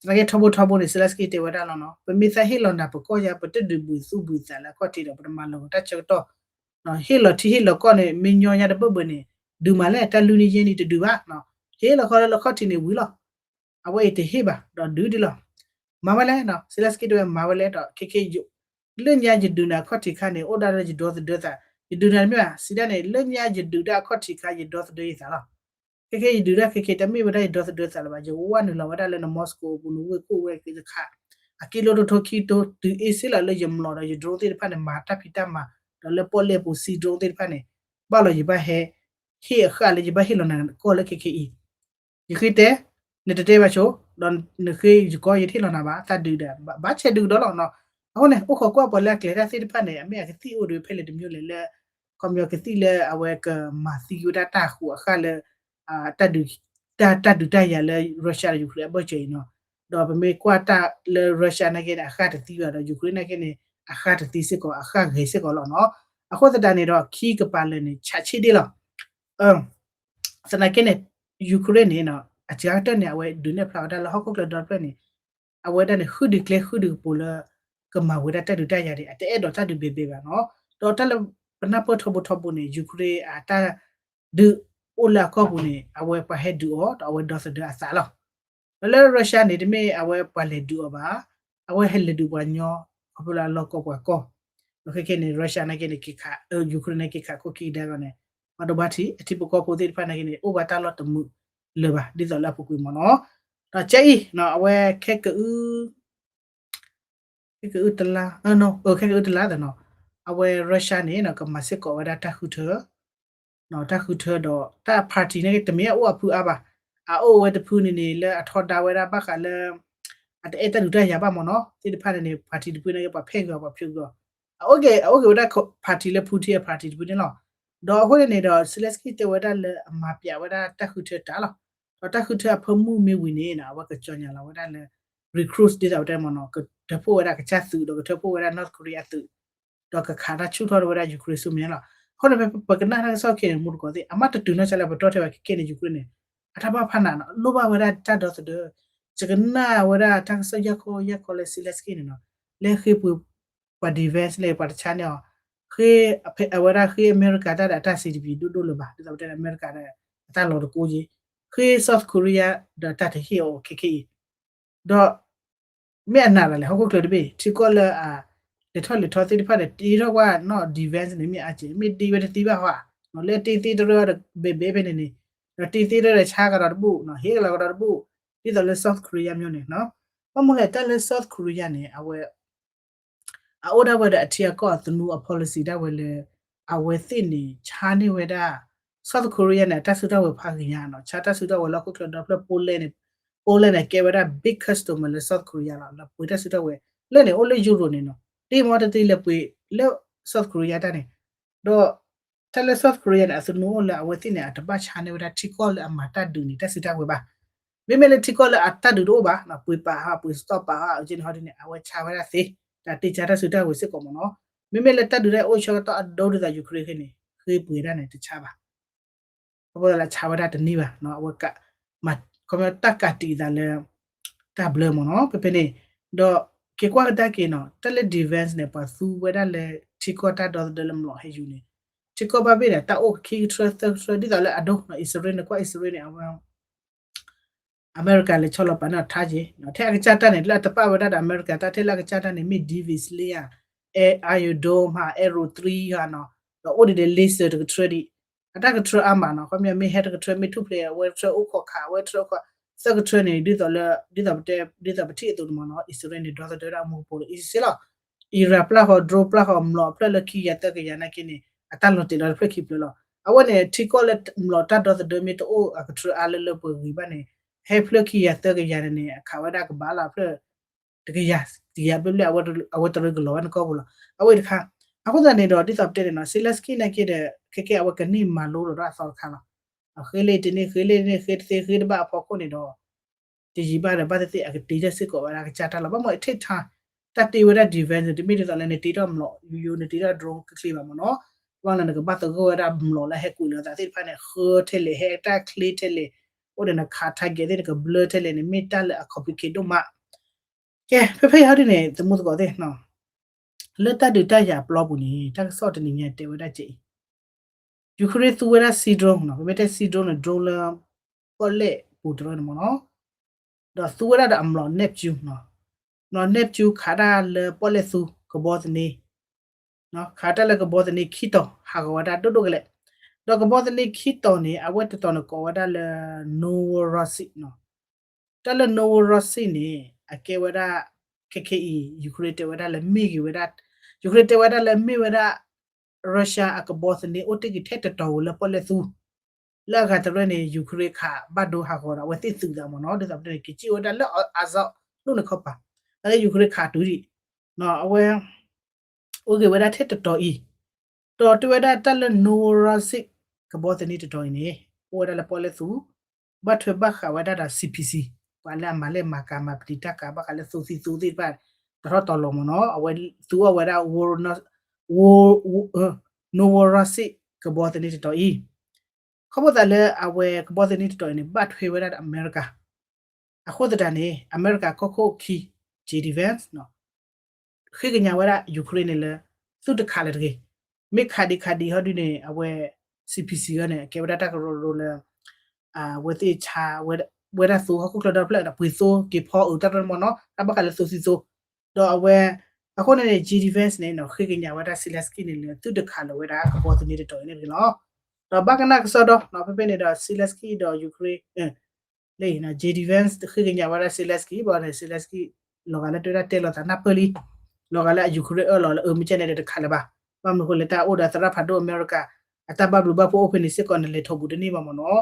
သနာ်က့ထီဘိထီဘိန့ၣ် Zelensky တဲဝဲဒၣ်လီၤနီၤ, ပမ့ၢ်သးဟ့ၣ်လီၤနၤပကီၢ်ယါ ပတဒုးဘှံးသူၣ်ဘှံးသးလၢအခီၣ်ထံးဒီး ပတမၤလၢၤတၢ်ဆၢကတီၢ် ဟ့ၣ်လီၤထံဟ့ၣ်လီၤကီၢ်န့ၣ် မ့ၢ်ညီညါတဘၢၣ်ဘၢၣ်န့ၣ် ဒုးမၤလဲၣ် တၢ်လွံၢ်နံၣ်ယဲၢ်နံၣ်တဒုးဘၣ်, ဟ့ၣ်လီၤခီလၢလၢခီၣ်ထံးန့ၣ်ဝံၤလီၤ. အဝဲအံၤတဟ့ၣ်ဘၣ် ဒီးဒုးဒ်လီၤ. မၤဝဲလဲၣ်နီၤ Zelensky တဲဝဲမၤဝဲလဲၣ်ဒီး ခဲခဲ လၢညါယဒုးနၤအခီၣ်ထံးခါန့ၣ် အိၣ်ဒၣ်လၢယဒီသဒၢသး, ယဒုးနၤတမ့ၢ်ဘၣ် စံးဒၣ်န့ၣ် လၢညါယဒုးတၢ်အခီၣ်ထံးခါ ယဒီသဒၢယသးလီၤ. ခဲခဲယဒုးတၢ်ခဲခဲ တမ့ၢ်ဝဲဒၣ်ယဒီသဒၢသးလၢၤဘၣ်, ယဝဲနုာ်လီၤဝဲဒၣ်လၢန Moscow အပူၤ နဝ့ၢ်ခိၣ်ဝဲက့ၤတခါ, အကံလိတိထိခံတိ တုၤအ့စ့လီၤလၢယမျိာ်ဒီး ယ drone သ့ၣ်တဖၣ်န့ၣ် မၤတၢ်ဖံးတၢ်မၤ, ဒီးလၢပီၣ်လဲၣ်ပူၤ စံး drone သ့ၣ်တဖၣ်န့ၣ် ဘၣ်လီၤယဘၣ်ဟဲ ဟ့ၣ်အဃၣ်လၢယဘၣ်ဟ့ၣ်လီၤနၤကီၢ်လၢခဲခဲအံၤ ယဃ့တဲ, နတတဲဘၣ်ဆိ, ဒီးနဃ့ယကီၢ်ယတဟ့ၣ်လီၤနၤဘၣ်, သးဒုးဒီး ဘၣ်ဆဲးဒုးကဒီးလီၤနီၤ. အဃိန့ၣ် အိၣ်ခိးကွၢ်ပှၤလၢအကျဲၤတၢ်သ့ၣ်တဖၣ်န့ၣ် အမ့ၢ်အကသံၣ်အိၣ်ဒီးဖဲလဲၣ်တမံၤလဲၣ်လၢ ခီပညီကသံၣ်လၢအဝဲကမၤသံဝဲဒၣ်တၢ်ဃူအဃၣ်လၢ တၢ်ဒုးတၢ်ယၤလၢ Russia ဒီး Ukraine အဘၢၣ်စၢၤအံၤနီၤ. ဒီးပမ့ၢ်ကွၢ်တၢ်လၢ Russia နာ်က့န့ၣ် အဃၣ်တသံဘၣ်ဒီး Ukraine နာ်က့န့ၣ် အဃၣ်တသံစ့ၢ်ကီး အဃၣ်ဂဲၤစ့ၢ်ကီးလီၤနီၤ. အဃိသတးန့ၣ်ဒီး ခံကပၤလၢာ်န့ၣ် ဆးဆ့ၣ်ဒ့ၣ်လီၤ. သနာ်က့န့ၣ် Ukraine န့ၣ် အစှၤကတၢၢ်န့ၣ် အဝဲဒုးနဲၣ်ဖျါဝဲဒၣ်လၢဟီၣ်ခိၣ်ချၢဒီဖျၢၣ်န့ၣ် အဝဲဒၣ်န့ၣ် ဃုဒုးကျဲဃုဒုးကပိၤလၢ ကမၤဝဲဒၣ်တၢ်ဒုးတၢ်ယၤန့ၣ် အတအဲၣ်ဒိးတၢ်ဒုးဘဲဘဲဘၣ်နီၤ. ဒီးတၢ်လၢပနၢ်ပၢၢ်ထီဘိထီဘိန့ၣ် Ukraine အတၢ်ဒုးအိၣ်လၢအကီၢ်ပူၤန့ၣ် အဝဲပှၤဟဲဒုးအီၤ ဒီးအဝဲဒီသဒၢအသးလီၤ. ဒီးလၢ Russia န့ၣ် တမ့ၢ်အဝဲပှၤလဲၤဒုးအီၤဘၣ်, အဝဲဟဲလဲၤဒုးပှၤညီ ခီဖျိလၢအလီၢ်ကီၢ်ပှၤကီၢ်. ဒီးခဲကနံၣ်န့ၣ် Russia နာ်က့န့ၣ် က့ၤခး Ukraine န့ၣ် က့ၤခးခိၣ်ခံကဒါကီန့ၣ် မၤဒိဘၣ်ထံး အထံဖိကီၢ်ဖိသ့ၣ်တဖၣ်နာ်က့န့ၣ် အိၣ်ဘၣ်တၢ်လီၢ်တမုာ်လၢၤဘၣ် ဒ်သိးလၢအပူၤကွံာ်မ့ၢ်နီၤ. ဒီးကဲအံၤ အဝဲခဲကအု ခဲကအုတလါ ခဲကအုတလါသနီၤ အဝဲ Russia န့ၣ် ကမၤစ့ၢ်ကီးဝဲဒၣ်တၢ်ဃုထၢ တၢ်ဃုထၢဒီးတၢ် party န့ၣ် တမ့ၢ်အအိၣ်အဖုအါဘၣ်, အအိၣ်ဝဲတဖုန့ၣ်န့ၣ် လၢအထီဒါဝဲဒၣ်ဘၣ်ဃးလၢ အတအဲၣ်တၢ်ဒုးတၢ်ယၤဘၣ်မ့ၢ်နီၤ သ့ၣ်တဖၣ်န့ၣ်န့ၣ် party တဖုန့ၣ် ပှၤဖဲးဂ့ၤအီၤ ပှၤဖဲးဂ့ၤအီၤ အအိၣ်က့ၤ အအိၣ်က့ၤဝဲဒၣ် party လၢဖုထံအ party တဖုန့ၣ်လီၤ. ဒီးအဃိန့ၣ်န့ၣ်ဒီး Zelensky တဲဝဲဒၣ်လၢအမၤပၠးဝဲဒၣ်တၢ်ဃုထၢတၢ်လီၤ. ဒီးတၢ်ဃုထၢအဖၢမုၢ်မ့ၢ်ဝံၤန့ၣ် အဝဲကကြေညာလီၤဝဲဒၣ်လၢ recruit ဒ်သိးပတဲမ့ၢ်နီၤ ကထၢဖှိၣ်ဝဲဒၣ်ကစၢ်သုး ဒီးကထၢဖှိၣ်ဝဲဒၣ် North Korea သုး ဒီးကခးတၢ်ဆူၣ်ထီၣ်ဝဲဒၣ် Ukraine ဆူမဲာ်ညါလီၤ. အဃိန့ၣ် ပကနၣ်တၢ်ကစီၣ်ခဲအံၤန့ၣ် မူတကိးသ့ၣ် အမ့ၢ်တတုၤနီၢ်ဆါလၢပတီၢ်ထဲဘၣ်ခဲကနံၣ်န့ၣ် Ukraine န့ၣ် အတၢ်ဘၣ်ဖးနးနီၤ လိၣ်ဘၣ်ဝဲဒၣ်တၢ်ဒီသဒၢ ယကနၣ်ဝဲဒၣ်တၢ်ကစီၣ်ယၢ်ခီယၢ်ခီလၢ Zelensky န့ၣ်နီၤ လၢဃ့ပှ့ၤပှၤ defense လၢပှၤတဆါန့ၢ်အီၤ ဃ့ အဝဲဒၣ်ဃ့အမဲရကၤတၢ်ဒီးအတၢ်စံးတပံၤဒိၣ်ဒိၣ်လၢၤဘၣ် ဒ်သိးပတဲန့ၣ် အမဲရကၤဒီး အတၢ်လီၤတကိးက့ ဃ့ South Korea ဒီးတၢ်တဟ့ၣ်အီၤခဲခဲအံၤ ဒီး မ့ၢ်အနာ်လၢလဲၣ် ဟီၣ်ခိၣ်ချၢတဘ့ၣ် ထံကီၢ်လၢအ လဲၤထီၣ်လဲၤထီသ့ၣ်တဖၣ်န့ၣ် တ့ထီၣ်ကွၢ်နီၣ် defense န့ၣ် မ့ၢ်အါက့ မ့ၢ်တ့ဝဲတသ့ဘၣ်ဟီဧါ လၢတ့သ့တရၢဒီး ဘဲဘဲဖဲန့ၣ်န့ၣ် ဒီးတ့သ့တရၢဒီးဆါကဒီးတဘူၣ် ဟ့ၣ်ကလီၤကဒီးတဘူၣ် ဒ်သိးလၢ South Korea မျိုးန့ၣ် ဘၣ်မနုၤလဲၣ် တၢ်လၢ South Korea န့ၣ် အဝဲ အအိၣ်ဒၣ်ဝဲဒီးအထံအကီၢ်အသနူအ policy ဒၣ်ဝဲလၢ အဝဲသ့ၣ်န့ၣ် ဆါန့ၢ်ဝဲဒၣ် South Korea န့ၣ် အတၢ်စုတၢ်ဝဲၤဖးဂ့ၤညါနီၤ ဆါတၢ်စုတၢ်ဝဲၤလၢဟီၣ်ခိၣ်ချၢဒီဖျၢၣ် Poland န့ၣ် Poland န့ၣ် ကဲဝဲဒၣ် big customer လၢ South Korea လီၤ လၢပှ့ၤတၢ်စုတၢ်ဝဲၤ လၢန့ၣ် အိၣ်လၢ Europe န့ၣ်နီၤ တ့မီတသ့လၢပှ့ၤလၢ South Korea တၢ်န့ၣ် ဒီး တၢ်လၢ South Korea န့ၣ် အသနူအိၣ်လၢအဝဲသ့ၣ်န့ၣ် အတဘၣ်ဆါန့ၢ်ဝဲဒၣ်ထံကီၢ်လၢအမၤတၢ်ဒုးန့ၣ် တၢ်စုတၢ်ဝဲၤဘၣ် မ့မ့ၢ်လၢထံကီၢ်လၢအတၢ်ဒုးတအိၣ်ဘၣ် ပှ့ၤပာ်ဟး ပှ့ၤစတီၣ်ပာ်ဟး အကန့ၣ်ဟီဒ်န့ၣ် အဝဲဆါဝဲဒၣ်သ့ တၢ်တ့ဆါတၢ်စုတၢ်ဝဲၤစ့ၢ်ကီးမ့ၢ်နီၤ မ့မ့ၢ်လၢတၢ်ဒုးတၢ်အိၣ်ဆၢကတီၢ်အဒိဒ်သိး Ukraine ခဲန့ၣ် ဃ့ပှ့ၤဒၣ်န့ၣ် တဆါဘၣ် အဃိသတးလၢဆါဝဲဒၣ်တန့ၢ်ဘၣ် အဝဲ ခီပညီတၢ်ကးတံာ်သးလၢ တၢ်ဘျၢမ့ၢ်နီၤ ဖဲဖဲန့ၣ် ဒီးက့ၤကွၢ်ကဒါက့ၤနီၤ တၢ်လၢ defense န့ၣ် ပှၤသူဝဲဒၣ်လၢထံကီၢ်တၢ်ဒီသဒၢလၢမျိာ်ဟဲယူၤန့ၣ် ထံကီၢ်ဘၣ်ဘ့ၣ်န့ၣ် တၢ်အိၣ်ခံကထၢသၢကထၢ ဒ်သိးလၢအဒိ အံၣ်စရ့လးန့ၣ် ကွၢ်အံၣ်စရ့လးန့ၣ် အဝဲ အမဲရကၤလဲၤဆီလီၤပာ်န့ၢ်အီၤထါက့ၤ ထဲအကစၢ်တၢ်န့ၣ် လၢအတပာ်ဝဲဒၣ်ဒီးအမဲရကၤတၢ် ထဲလၢအကစၢ်တၢ်န့ၣ် မ့ၢ် defense လံဧါ Iron Dome ဧါ Arrow three ဧါနီၤ ဒီးအိၣ်ဒံးဒီး laser တကထၢဒံး အတၢ်ကထၢအါမးနီၤ ခီပညီမ့ၢ်ဟဲတကထၢ မ့ၢ်ထူၣ်ဖျဲး အဝဲတကထၢအိၣ်ခိးခး အဝဲတကထၢအိၣ်ခိး သၢကထၢန့ၣ် ဒ်သိးလၢ ဒ်သိးပတဲ ဒ်သိးပထံၣ်အသိးန့ၣ်မ့ၢ်နီၤ အံၣ်စရ့လးန့ၣ် ဒီသဒၢဒၣ်မူကပိာ်လၢ အံၣ်စရ့လးလီၤ Iran ပျၢ်ဃီၤ drone ပျၢ်ဃီၤမျိာ်အဖျၢၣ်လၢခံကယၤသၢကယၤနာ်က့န့ၣ် အတၢ်လီၤတဲာ်လီၤတဖျၢၣ်ခံဖျၢၣ်လီၤ အဝဲန့ၣ် ထံကီၢ်လၢမျိာ်တၢ်ဒီသဒၢမ့ၢ်တအိၣ်အကထၢအါလၢလၢပှဲၤဂ့ၤဘၣ်န့ၣ် ဟဲဖျၢၣ်ခံကယၤသၢကယၤန့ၣ်န့ၣ် အခးဝဲဒၣ်ကဘၣ်လီၤဖျၢၣ် တကယၤ တကယၤဘျဲၣ်ဘျဲၣ် အဝဲတရၢကလီၤဝဲနကီၢ်ပူၤလီၤ အဝဲတခါ အဃိသတးန့ၣ်ဒီး ဒ်သိးပတဲန့ၣ်နီၤ Zelensky နာ်က့ဒီး ခဲကဲအဝဲကန့ၢ်မၤလိဒီးအသီတခါလီၤ ဃ့လၢတန့ၢ် ဃ့လၢတန့ၢ် ဃ့တသ့ ဃ့တဘၣ်အဖီခိၣ်န့ၣ်ဒီး တယံာ်ဘၣ်ဒီး ဘၣ်သ့ၣ်သ့ၣ်အကတ့ထီၣ်စ့ၢ်ကီးဝဲဒၣ်ကစၢ်တၢ်လီၤ ဘၣ်မ့ၢ် it take time တၢ်တ့ဝဲဒၣ် defense န့ၣ် တမ့ၢ်ဒ်သိးလၢနတ့ထီၣ်မျိာ်ယိယိ နတ့ထီၣ် drone ချ့ချ့ဘၣ်မ့ၢ်နီၤ ဘၣ်လၢနကဘၣ်သဂၢၢ်ဝဲဒၣ်မျိာ်လၢဟဲကွံာ်လီၤသးသ့ၣ်တဖၣ်န့ၣ် ဃၢထဲလဲၣ် ဟဲတၢ်ချ့ထဲလဲၣ် အိၣ်ဒီးနခး target သ့ၣ် နကဘျၢထဲလဲၣ်န့ၣ် မ့ၢ်တၢ်လၢအ complicated ဒိၣ်မး ကဲ ဖဲဖဲအံၤဟီဒ်န့ၣ် သမူသကိးသ့ၣ် လၢတၢ်ဒုးတၢ်ယၤအပျီပူၤန့ၣ် တၢ်ကစီၣ်တနံၤညါတဲဝဲဒၣ်ကဲအံၤ Ukraine သူဝဲဒၣ် sea drone နီၤ ပမ့ၢ်တဲ sea drone န့ၣ် drone လၢ ပီၣ်လဲၣ်ပူၤတရၢန့ၣ်မ့ၢ်နီၤ ဒီးသူဝဲဒၣ်ဒီးအမျိာ် Neptune နီၤ မျိာ် Neptune ခးတၢ်လၢပီၣ်လဲၣ်သူ ကဘီသန့ ခးတၢ်လၢကဘီသန့ခံတီၤ ဟးဂီၤဝဲဒၣ်ဒိၣ်ဒိၣ်ကလဲာ် ဒီးကဘီသန့ခံတီၤန့ၣ် အဝဲတတီၤန့ၣ်ကိးဝဲဒၣ်လၢ Novorossiy နီၤ တၢ်လၢ Novorossiy န့ၣ် အကဲဝဲဒၣ် ခဲခဲအံၤ Ukraine တဲဝဲဒၣ်လၢမ့ၢ်ဂ့ၤဝဲဒၣ် Ukraine တဲဝဲဒၣ်လၢမ့ၢ်ဝဲဒၣ် Russia အကဘီသန့အိၣ်တ့ၢ်က့ၤထဲတတီၤဧိၤလၢပီၣ်လဲၣ်သူ လၢအဂၤတရၢန့ၣ် Ukraine ခးဘၣ်ဒိဟးဂီၤဒီး အဝဲသ့ၣ်သုးသးမ့ၢ်နီၤ ဒ်သိးပတဲန့ၣ် က့ၤစံၣ်ဝဲဒၣ်လၢ Azov လိၣ်န့ၣ်ခီပၤ တၢ်လၢ Ukraine ခးတုၤဒံး အဝဲ အိၣ်ဂ့ၤဝဲဒၣ်ထဲတတီၤအံၤ ဒီးတဲဝဲဒၣ်တၢ်လၢ Novorossiy ကဘီသန့တတီၤအံၤန့ၣ် အိၣ်ဝဲဒၣ်လၢပီၣ်လဲၣ်သူ ဘၣ်ထွဲဘၣ်ဃးဝဲဒၣ်ဒီး C P C ပှၤလၢအမၤလဲၢ်မၤကၤမၤပျံၤတၢ်ကၤဘၣ်ဃးလၢသူသံသူသ့ၣ်တဖၣ် တထီၣ်တီၤလီၤမ့ၢ်နီၤ အဝဲသူအီၣ်ဝဲဒၣ် Novorossiy ကဘီသန့တတီၤအံၤ ခီဖျိသးလၢအဝဲကဘီသန့တတီၤအံၤန့ၣ် ဘၣ်ထွဲဝဲဒၣ်ဒီးအမဲရကၤ, အဃိသတးန့ၣ် အမဲရကၤကီၢ်ခိၣ်ခံ J D Vance န့ၣ် ဃ့ကညးဝဲဒၣ် Ukraine န့ၣ်လၢ သုတခးလၢၤတဂ့ၤ, မ့ၢ်ခးဒံးခးဒံးဟီဒုန့ၣ် အဝဲ C P C အံၤန့ၣ် အကဲဝဲဒၣ်တၢ်ကရၢကရိလၢ အဝဲသ့ၣ်ဆါဝဲဒၣ်သိဟီၣ်ခိၣ်ချၢဒီဖျၢၣ်ဒီး ပှ့ၤသိက့ၤဖီအုးတၢ်တမီၢ်နီၤ တၢ်ဘၣ်ဃးလၢသိသံသိ, ဒီးအဝဲ အဃိန့ၣ်န့ၣ် J D Vance န့ၣ် ဃ့ကညးဝဲဒၣ် Zelensky န့ၣ်လၢ သုတခးလၢၤဝဲဒၣ်ကဘီသန့တတီၤအံၤန့ၣ်တဂ့ၤလီၤ. ဒီးဘၣ်ကနၣ်ကစီဒီး ဖဲဖဲန့ၣ်ဒီး Zelensky ဒီး Ukraine လၢ J D Vance ဃ့ကညးဝဲဒၣ် Zelensky ဘၣ်န့ၣ် Zelensky လီၤဂာ်လၢတဲဝဲဒၣ်တဲလီၤသးနၢ်ပၢၢ်လံ, လီၤဂာ်လၢအ Ukraine အၢၣ်လီၤလၢအမ့ၢ်ကဲန့ၣ်ဒီးတခးလၢၤဘၣ်, ဘၣ်မနုၤဃိလဲၣ် တၢ်အိၣ်ဒီးသရၣ်ဖးဒိၣ်အမဲရကၤ အတၢ်ဘၣ်ဘျုးဘၣ်ဖှိၣ်အိၣ်ဖဲန့ၣ်စ့ၢ်ကီး နလဲၤထီၣ်ဘူးတန့ၢ်ဘၣ်မ့ၢ်နီၤ,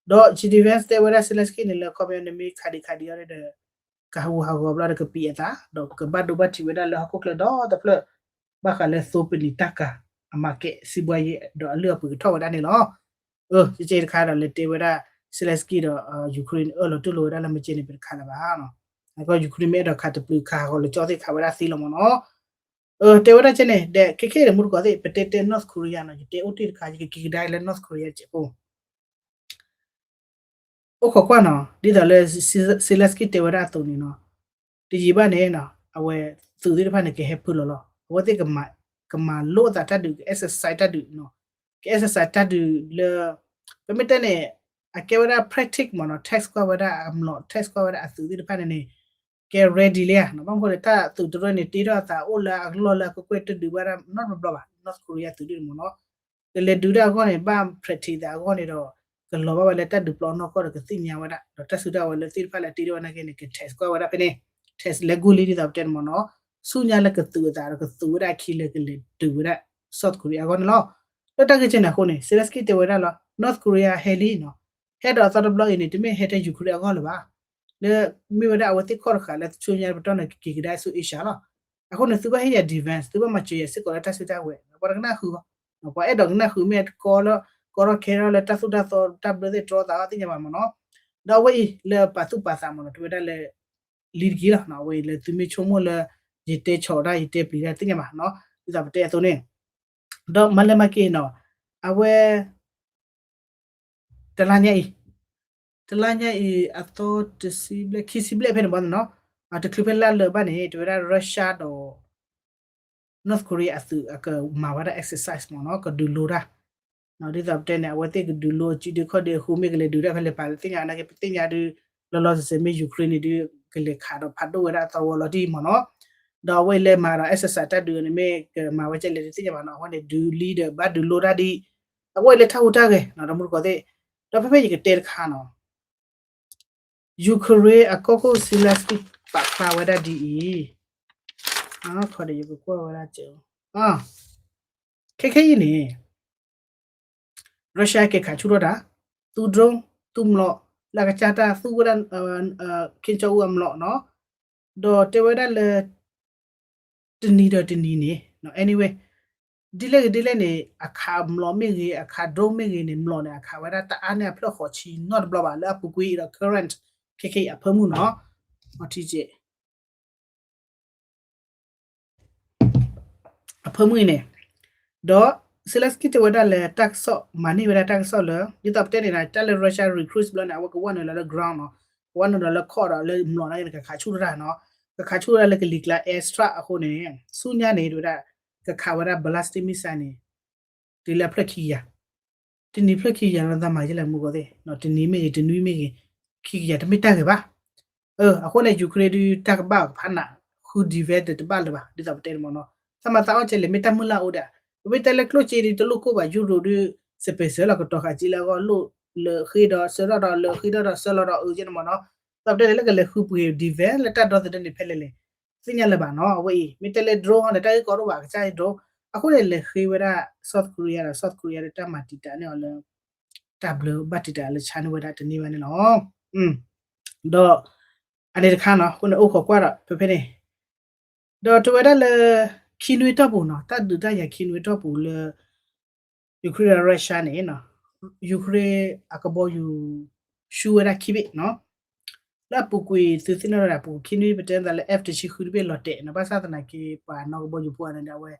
ဒီး J D Vance တဲဝဲဒၣ် Zelensky န့ၣ်လၢ ခီပညီနမ့ၢ်ခးဒံးခးဒံးအီၤဒီး ကဟးဂူာ်ဟးဂီၤဘျီဒီးကပံာ်အသး ဒီးကဘၣ်ဒိဘၣ်ထံးဝဲဒၣ်လၢဟီၣ်ခိၣ်ချၢဒီတဖျၢၣ် ဘၣ်ဃးလၢသိပနံာ်တၢ်ကၤ အmarket စံးဘှါယဲၢ် ဒီးအလုၢ်အပှ့ၤကထီၣ်ဝဲဒၣ်န့ၣ်လီၤ. အၢ ကဲကဲတခါဒီးလဲၤတဲဝဲဒၣ် Zelensky ဒီး Ukraine အၢၣ်လီၤတူၢ်လိာ်ဝဲဒၣ်လၢမ့ၢ်ကဲန့ၣ် ပတခးလၢၤဘၣ်နီၤ, အဃိ Ukraine မ့ၢ်အဲၣ်ဒိးခးတပျုာ်ခးဟးဂီၤလၢကၠီသ့ၣ်ခးဝဲဒၣ်သ့လီၤမ့ၢ်နီၤ, တဲဝဲဒၣ်ကဲန့ၣ် ဒီးခဲခဲဒီးမူတကိးသ့ၣ် ပတဲတဲ North Korea နီၤ ယတဲအိၣ်တ့ၢ်တခါ ယကက့ၤကဒါလၢ North Korea တစဲးဖိ အိၣ်ခိးကွၢ်နီၤ ဒ်သိးလၢ Zelensky တဲဝဲဒၣ်အသိးန့ၣ်နီၤ, တယံာ်ဘၣ်န့ၣ်နီၤ အဝဲသုးသ့ၣ်တဖၣ်န့ၣ် ကဟဲဖုလီၤလီၤ အဝဲသ့ၣ် ကမၤလိအသးတၢ်ဒုး က exercise တၢ်ဒုးနီၤ, က exercise တၢ်ဒုးလၢ ပမ့ၢ်တဲန့ၣ် အကဲဝဲဒၣ် practice မ့ၢ်နီၤ test ကွၢ်ဝဲဒၣ်အမျိာ် test ကွၢ်ဝဲဒၣ်အသုးသ့ၣ်တဖၣ်န့ၣ်န့ၣ် ကဲ ready လံဧါနီၤ, ဘၣ်မနုၤဃိလဲၣ် တၢ်သုးတရၢန့ၣ် တ့ထီၣ်အသးအိၣ်လၢအကလီၢ်လၢအကကွဲၢ်တဒုးဘၣ်ဒၣ်နီတဘျီဘၣ် North Korea သုးဒုန့ၣ်မ့ၢ်နီၤ, ကလဲၤဒုးတၢ်အဂီၢ်န့ၣ် ဘၣ် practice သးအဂီၢ်န့ၣ်ဒီး ကလီၤဘၣ်ဝဲလၢတၢ်ဒုးပျီအနီၢ်ကီၢ်ဒီးကသ့ၣ်ညါဝဲဒၣ် ဒီးတၢ်စုတၢ်ဝဲၤလၢသ့ၣ်တဖၣ်လၢအတ့ထီၣ်ဝဲနာ်က့န့ၣ် က test ကွၢ်ဝဲဒၣ်ဖဲန့ၣ် test လဲၤဂုာ်လံဒ်သိးပတဲန့ၣ်မ့ၢ်နီၤ, ဆူညါလၢကသုးအသးဒီးကသုးဝဲဒၣ်အခံလၢကလဲၤဒုးဝဲဒၣ် South Korea အဂီၢ်န့ၣ်လီၤ. လၢတၢ်ဂ့ၢ်ကဲန့ၣ်အဃိန့ၣ် Zelensky တဲဝဲဒၣ်လီၤ North Korea ဟဲလံနီၤ, ဟဲဒီးအသီတဘျီအံၤန့ၣ် တမ့ၢ်ဟဲထဲ Ukraine အဂီၢ်လၢၤဘၣ်, လၢမ့ၢ်ဝဲဒၣ်အဝဲသ့ၣ်ခီၣ်တဃာ်လၢဆူညါပတီၢ်န့ၣ် ကက့ၤကဒါဆူ Asia လီၤ. အဃိန့ၣ် သုဘၣ်ဟ့ၣ်ယၤ defense သုဘၣ်မၤစၢၤယၤစ့ၢ်ကီးလၢတၢ်စုတၢ်ဝဲၤ ပှၤတကနၣ်ဃုာ်ဘၣ်, ပှၤအဲၣ်ဒိးကနၣ်ဃုာ်မ့ၢ်ကီလၢ ကီထီၣ်ခဲထီၣ်လၢတၢ်သိၣ်တၢ်သီတၢ်ဘျၢသ့ၣ်တြီသးအီၤသ့ၣ်ညါဘၣ်မ့ၢ်နီၤ, ဒီးအဝဲအံၤလၢပာ်သူၣ်ပာ်သးမ့ၢ်နီၤ တဲဝဲဒၣ်လၢ လံတက့ၢ်လီၤ, အဝဲအံၤလၢသုမ့ၢ်ဆိကမိၣ်လၢ ယတဲဆီၣ်တၢ် ယတဲပျံၤတၢ်သ့ၣ်ညါဘၣ်နီၤ, ဒ်သိးပတဲအသိးန့ၣ်, ဒီးမၤလဲၢ်မၤက့ၤနီၤ, အဝဲ တလါညါအံၤ, တလါညါအံၤ အသီတဆံဘျဲၣ် ခံဆံဘျဲၣ်ဖဲန့ၣ်ဘၣ်နီၤ, တချုးဖဲလါလၢာ်ဘၣ်န့ၣ် တဲဝဲဒၣ် Russia ဒီး North Korea အသုးအကမၤဝဲဒၣ် exercise မ့ၢ်နီၤ ကဒုးလိတၢ်, ဒ်သိးပတဲန့ၣ် အဝဲသ့ၣ်ကဒုးလိအစုဒုးခီၣ်ဒုးအဃိ မ့ၢ်ကလဲၤဒုးတၢ်ဖဲလဲၣ်ပာ်လၢသ့ၣ်ညါနာ်က့ ပသ့ၣ်ညါဒုး လီၤလီၤဆဲးဆဲးမ့ၢ် Ukraine န့ၣ်ဒုး ကလဲၤခးဒီးဖးဒိၣ်ဝဲဒၣ်အသဝီလီၤတံၢ်မ့ၢ်နီၤ, ဒီးအဝဲအံၤလဲၤမၤဒီး exercise တၢ်ဒုးန့ၣ် မ့ၢ်ကမၤဝဲကဲလဲၣ်တသ့ၣ်ညါဘၣ်နီၤ, အဝဲန့ၣ်ဒုးလံဒီးဘၣ်ဒုးလိတၢ်ဒ် အဝဲအံၤလၢတၢ်ဟူးတၢ်ဂဲၤနီၤ ဒီးမူတကိးသ့ၣ်, ဒီးဖဲဖဲယကတဲတခါနီၤ Ukraine အကီၢ်ခိၣ် Zelensky ပာ်ဖျါဝဲဒၣ်ဒ်အံၤ, ခီဒီးယကကွၢ်ဝဲဒၣ်စဲး, ခဲခဲအံၤန့ၣ် Russia ကဲခးဆူၣ်ထီၣ်တၢ်, သူ drone သူမျိာ်, လၢကစၢ်တၢ်သူဝဲဒၣ် ခ့ကၠီအူအမျိာ်နီၤ, ဒီးတဲဝဲဒၣ်လၢ တနံၤဒီးတနံၤန့ၣ် anyway ဒ်လဲၣ်ဂ့ၤဒ်လဲၣ်န့ၣ် အခးမျိာ်မ့ၢ်ဂ့ၤ အခး drone မ့ၢ်ဂ့ၤန့ၣ် မျိာ်န့ၣ် အခးဝဲဒၣ်တအါန့ၢ်အဖျၢၣ်ဃိးဆံနီတဘျီဘၣ် လၢအပူၤကွံာ်ဒီး current ခဲခဲအံၤအဖၢမုၢ်နီၤ, အထံကဲ အဖၢမုၢ်အံၤန့ၣ�်, ဒီး Zelensky တဲဝဲဒၣ်လၢတၢ်ကစီၣ် မၤန့ၢ်ဝဲဒၣ်တၢ်ကစီၣ်လၢ ဒ်သိးပတဲန့ၣ် တၢ်လၢ Russia recruit ဘျီန့ၣ် အဝဲကဝဲနုာ်လီၤလၢ ground နီၤ, ကဝဲနုာ်လီၤလၢခီၣ်ဒီးလၢမျိာ်န့ၣ် ကခးဆူၣ်တၢ်နီၤ, ကခးဆူၣ်ဝဲဒၣ်လၢကလံၤကျါ airstrike အဃိန့ၣ် ဆူညါန့ၣ် တဲဝဲဒၣ် ကခးဝဲဒၣ် ballistic missile န့ၣ် တုၤလၢအဖျၢၣ်ခံကယၤ, တနံၤဖျၢၣ်ခံကယၤလီၤ သးမၤယဲလဲၣ်မူကီၢ်သ့ၣ်, တနံၤမ့ၢ်ဂ့ၤ တနွံမ့ၢ်ဂ့ၤ ခံကယၤတမ့ၢ်တၢ်ဂ့ၤဘၣ်. အဃိန့ၣ် Ukraine ဒုးတၢ်ကဘၣ်ကဖးနး ဃု defense တဘၣ်လၢၤဘၣ် ဒ်သိးပတဲန့ၣ်မ့ၢ်နီၤ, သးမၤသးအီၣ်ကဲလဲၣ် မ့ၢ်တၢ်မုၢ်လၢ်အိၣ်ဒၣ်, ပမ့ၢ်တဲလၢကျိၣ်စ့ဒုး တလိၣ်ကိၢ်ဘၣ် ယူရိၤဒုး စပယ်ဆၢလီၤကတီၤဃာ်က့လၢအဂီၢ် လိၣ်လၢဃ့ဒီးဆၢထီၣ်ဒီးလၢဃ့ထီၣ်ဒီးဆၢလီၤဒီးအုကဲန့ၣ်မ့ၢ်နီၤ, သးပတဲန့ၣ်လၢကလဲၤဃုပှ့ၤ defense လၢတၢ်ဒီသဒၢန့ၣ်ဖဲလဲၣ်လဲၣ် သ့ၣ်ညါလၢၤဘၣ်နီၤ, အဝဲအံၤ မ့ၢ်တဲလၢ drone ဟီန့ၣ် တၢ်ဂ့ၢ်ကီဒိၣ်ဘၣ် ကစၢ် drone, အဃိန့ၣ် လဲၤဃ့ဝဲဒၣ် South Korea ဒီး South Korea ဒီးတၢ်မၤတံာ်တာ်န့ၢ်အီၤလၢ တၢ်ဘျၢဘၣ်တံာ်တာ်လၢဆါန့ၢ်ဝဲဒၣ်တန့ၢ်ဘၣ်န့ၣ်လီၤ. ဒီး အန့ၣ်တခါနီၤ အဃိန့ၣ်အိၣ်ခိးကွၢ်ဒီး ဖဲဖဲန့ၣ် ဒီးတဲဝဲဒၣ်လၢ ခံနွံတီၢ်ပူၤနီၤ တၢ်ဒုးတၢ်ယၤခံနွံတီၢ်ပူၤလၢ Ukraine ဒီး Russia န့ၣ် Ukraine အကဘီယူၤ ဆူဝဲဒၣ်ခံဘ့ၣ်နီၤ, လၢအပူၤကွံာ်သုသ့ၣ်နီၣ်ဒၣ်အပူၤ ခံနွံပတဲသးလၢ F တဆံဃုတဘ့ၣ်လီၤတဲာ်နီၤ, ဘၣ်ဆၣ်သနာ်က့ ပှၤနီၢ်ကဘီယူၤဖိန့ၣ်ဒီး အဝဲ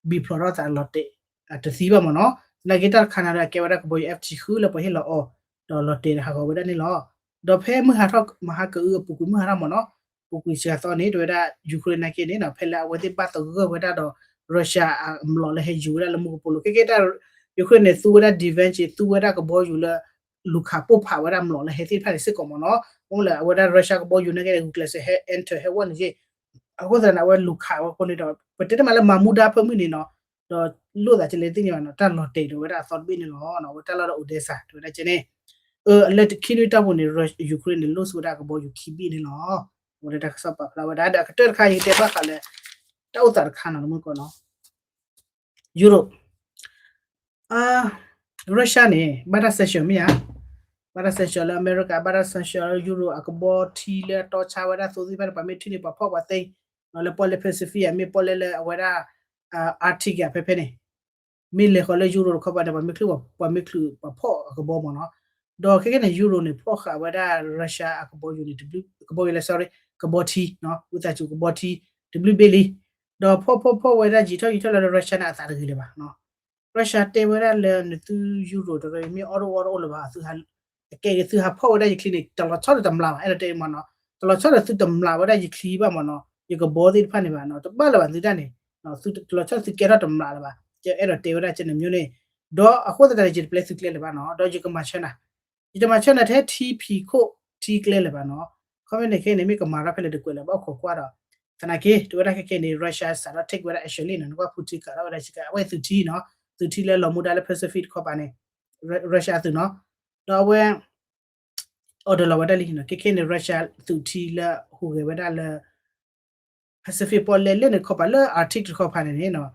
ဘံၣ်ဖျိးထီၣ်သးလီၤတဲာ် တသံဘၣ်မ့ၢ်နီၤ, သနာ်က့တၢ်တခါန့ၣ်ဒီး အကဲဝဲဒၣ်ကဘီယူၤ F ဆံဃုလၢပှၤဟ့ၣ်လီၤအီၤ ဒီးလီၤတဲာ်ဟးဂီၤဝဲဒၣ်န့ၣ်လီၤ. ဒီးဖဲမုၢ်ဟါထီၣ်မဟါကအုအပူၤကွံာ် မုၢ်ဟါထီၣ်မ့ၢ်နီၤ, ပူၤကွံာ်စှၤသီန့ၣ် တဲဝဲဒၣ် Ukraine နာ်က့န့ၣ်နီၤ ဖဲလၢအဝဲသ့ၣ်ဘၣ်သဂၢၢ်ဝဲဒၣ်ဒီး Russia အမျိာ်လၢဟဲယူၤဝဲဒၣ်လၢမူကပိာ်လိၤ ခဲကဲတၢ် Ukraine န့ၣ် သူဝဲဒၣ် defense သူဝဲဒၣ်ကဘီယူၤလၢ လူၤခးပိၢ်ဖးဝဲဒၣ်မျိာ်လၢဟဲသ့ၣ်တဖၣ်န့ၣ်စ့ၢ်ကီးမ့ၢ်နီၤ, မ့ၢ်လၢအဝဲဒၣ် Russia ကဘီယူၤနာ်က့န့ၣ် ဂုာ်ကျဲးစၢးဟဲ enter ဟဲဝဲန့ၣ်ယ့ၢ် အဃိသတးန့ၣ် အဝဲလူၤခးဝဲအဃိန့ၣ်ဒီး ပတဲတမံၤလၢမၤမူဒါဖၢမုၢ်န့ၣ်နီၤ, ဒီးလိၣ်သးကလဲၤသ့ၣ်ညါဘၣ်နီၤ တၢ်လီၤတဲာ်ဒိးဝဲဒၣ်အသီတဘ့ၣ်န့ၣ်လီၤ. အဝဲတၢ်လီၢ်ဒီး Odesa တဲဝဲဒၣ်ကဲန့ၣ် အလၢခံနွံတီၢ်ပူၤန့ၣ် Ukraine န့ၣ် လိၣ်စူဝဲဒၣ်ကဘီယူၤခံဘ့ၣ်န့ၣ်လီၤ. အဝဲဒၣ်တၢ်ကစီၣ်ပာ်ဖျါဝဲဒၣ် ဒီးအကတၢၢ်တခါ ယကတဲဘၣ်ဃးလၢ တၢ်အိၣ်သးတခါနီၤ တမုၢ်ကီၢ်နီၤ Europe Russia န့ၣ် ဘၣ်တၢ် sanction မ့ၢ်ဧါ, ဘၣ်တၢ် sanction လၢအမဲရကၤ ဘၣ်တၢ် sanction လၢ Europe အကဘီထံလၢအတီဆါဝဲဒၣ်သိသ့ၣ်တဖၣ်န့ၣ် ပှၤမ့ၢ်ထံၣ်န့ၣ် ပှၤဖီၣ်ပှၤသ့, လၢပီၣ်လဲၣ် Pacific မ့ၢ်ပီၣ်လဲၣ်လၢအဝဲဒၣ် Arctic ဖဲဖဲန့ၣ် မ့ၢ်လဲၤဃီၤလၢ Europe တခီပၤန့ၣ် ပှၤမ့ၢ်ချုး ပှၤမ့ၢ်ချုးပှၤဖီၣ်အကဘီမ့ၢ်နီၤ, ဒီးခဲကဲန့ၣ် Europe န့ၣ် ဖီၣ်ဃာ်ဝဲဒၣ် Russia အကဘီယူၤန့ၣ် ကဘီယူၤလၢ sorry ကဘီထံ ဝံသးစူၤကဘီထံ တဘျုးဘ့ၣ်လံ, ဒီးဖီၣ်ဖီၣ်ဖီၣ်ဝဲဒၣ်ယံာ်ထီၣ်ယံာ်ထီၣ်လၢ Russia န့ၣ် အသးတဂ့ၤလၢၤဘၣ် Russia တဲဝဲဒၣ်လၢနသု Europe တရၢမ့ၢ်အီၣ်တအိၣ်အီတအိၣ်လၢၤဘၣ်, အကဲက့ၤသုဟးဖီၣ်ဝဲဒၣ်ယချံန့ၣ် တလီၤဆီဒီးတမျာ်ဘၣ် အဲၣ်ဒိးတဲမ့ၢ်နီၤ, တလီၤဆီဒီးသုတမျာ်ဝဲဒၣ်ယချံဘၣ်မ့ၢ်နီၤ, ယကဘီသ့ၣ်တဖၣ်န့ၣ်ဘၣ်နီၤ, တဘၣ်လၢၤဘၣ်သုတၢ်န့ၣ်, တလီၤဆီသုကဲထီၣ်တမျာ်လၢၤဘၣ်, ယအဲၣ်ဒိးတဲဝဲဒၣ်ကဲန့ၣ်မျိုးန့ၣ်, ဒီးအဃိသတးန့ၣ် ယတပျဲသုကျဲလၢၤဘၣ်နီၤ, ဒီးယကမၤဆၢနၤ ယတမၤဆၢနၤထဲထံဖံးခိၣ်ထံကျဲလၢၤဘၣ်နီၤ, ခီမ့ၢ်န့ၣ်ခဲအံၤန့ၣ် မ့ၢ်ကမၤထီၣ်ဖဲလဲၣ်တကွဲးလၢၤဘၣ်အိၣ်ခိးကွၢ်ဒီး, သနာ်က့ တဲဝဲဒၣ်ခဲကဲန့ၣ် Russia စးထီၣ် take ဝဲဒၣ် action လံနီၤ, နကွၢ် Putin ကးထီၣ်ဝဲဒၣ်စ့ၢ်ကီး အဝဲသုးထံနီၤ, သုးထံလၢလီၤမူဒါလၢ Pacific တခီပၤန့ၣ်, Russia သုးနီၤ, ဒီးအဝဲ order လီၤဝဲဒၣ်လံနီၤ, ခဲကဲန့ၣ် Russia သုးထံလၢဟူးဂဲၤဝဲဒၣ်လၢ Pacific ပီၣ်လဲၣ်လၢန့ၣ်ခီပၤလၢ Arctic တခီပၤန့ၣ်န့ၣ်နီၤ,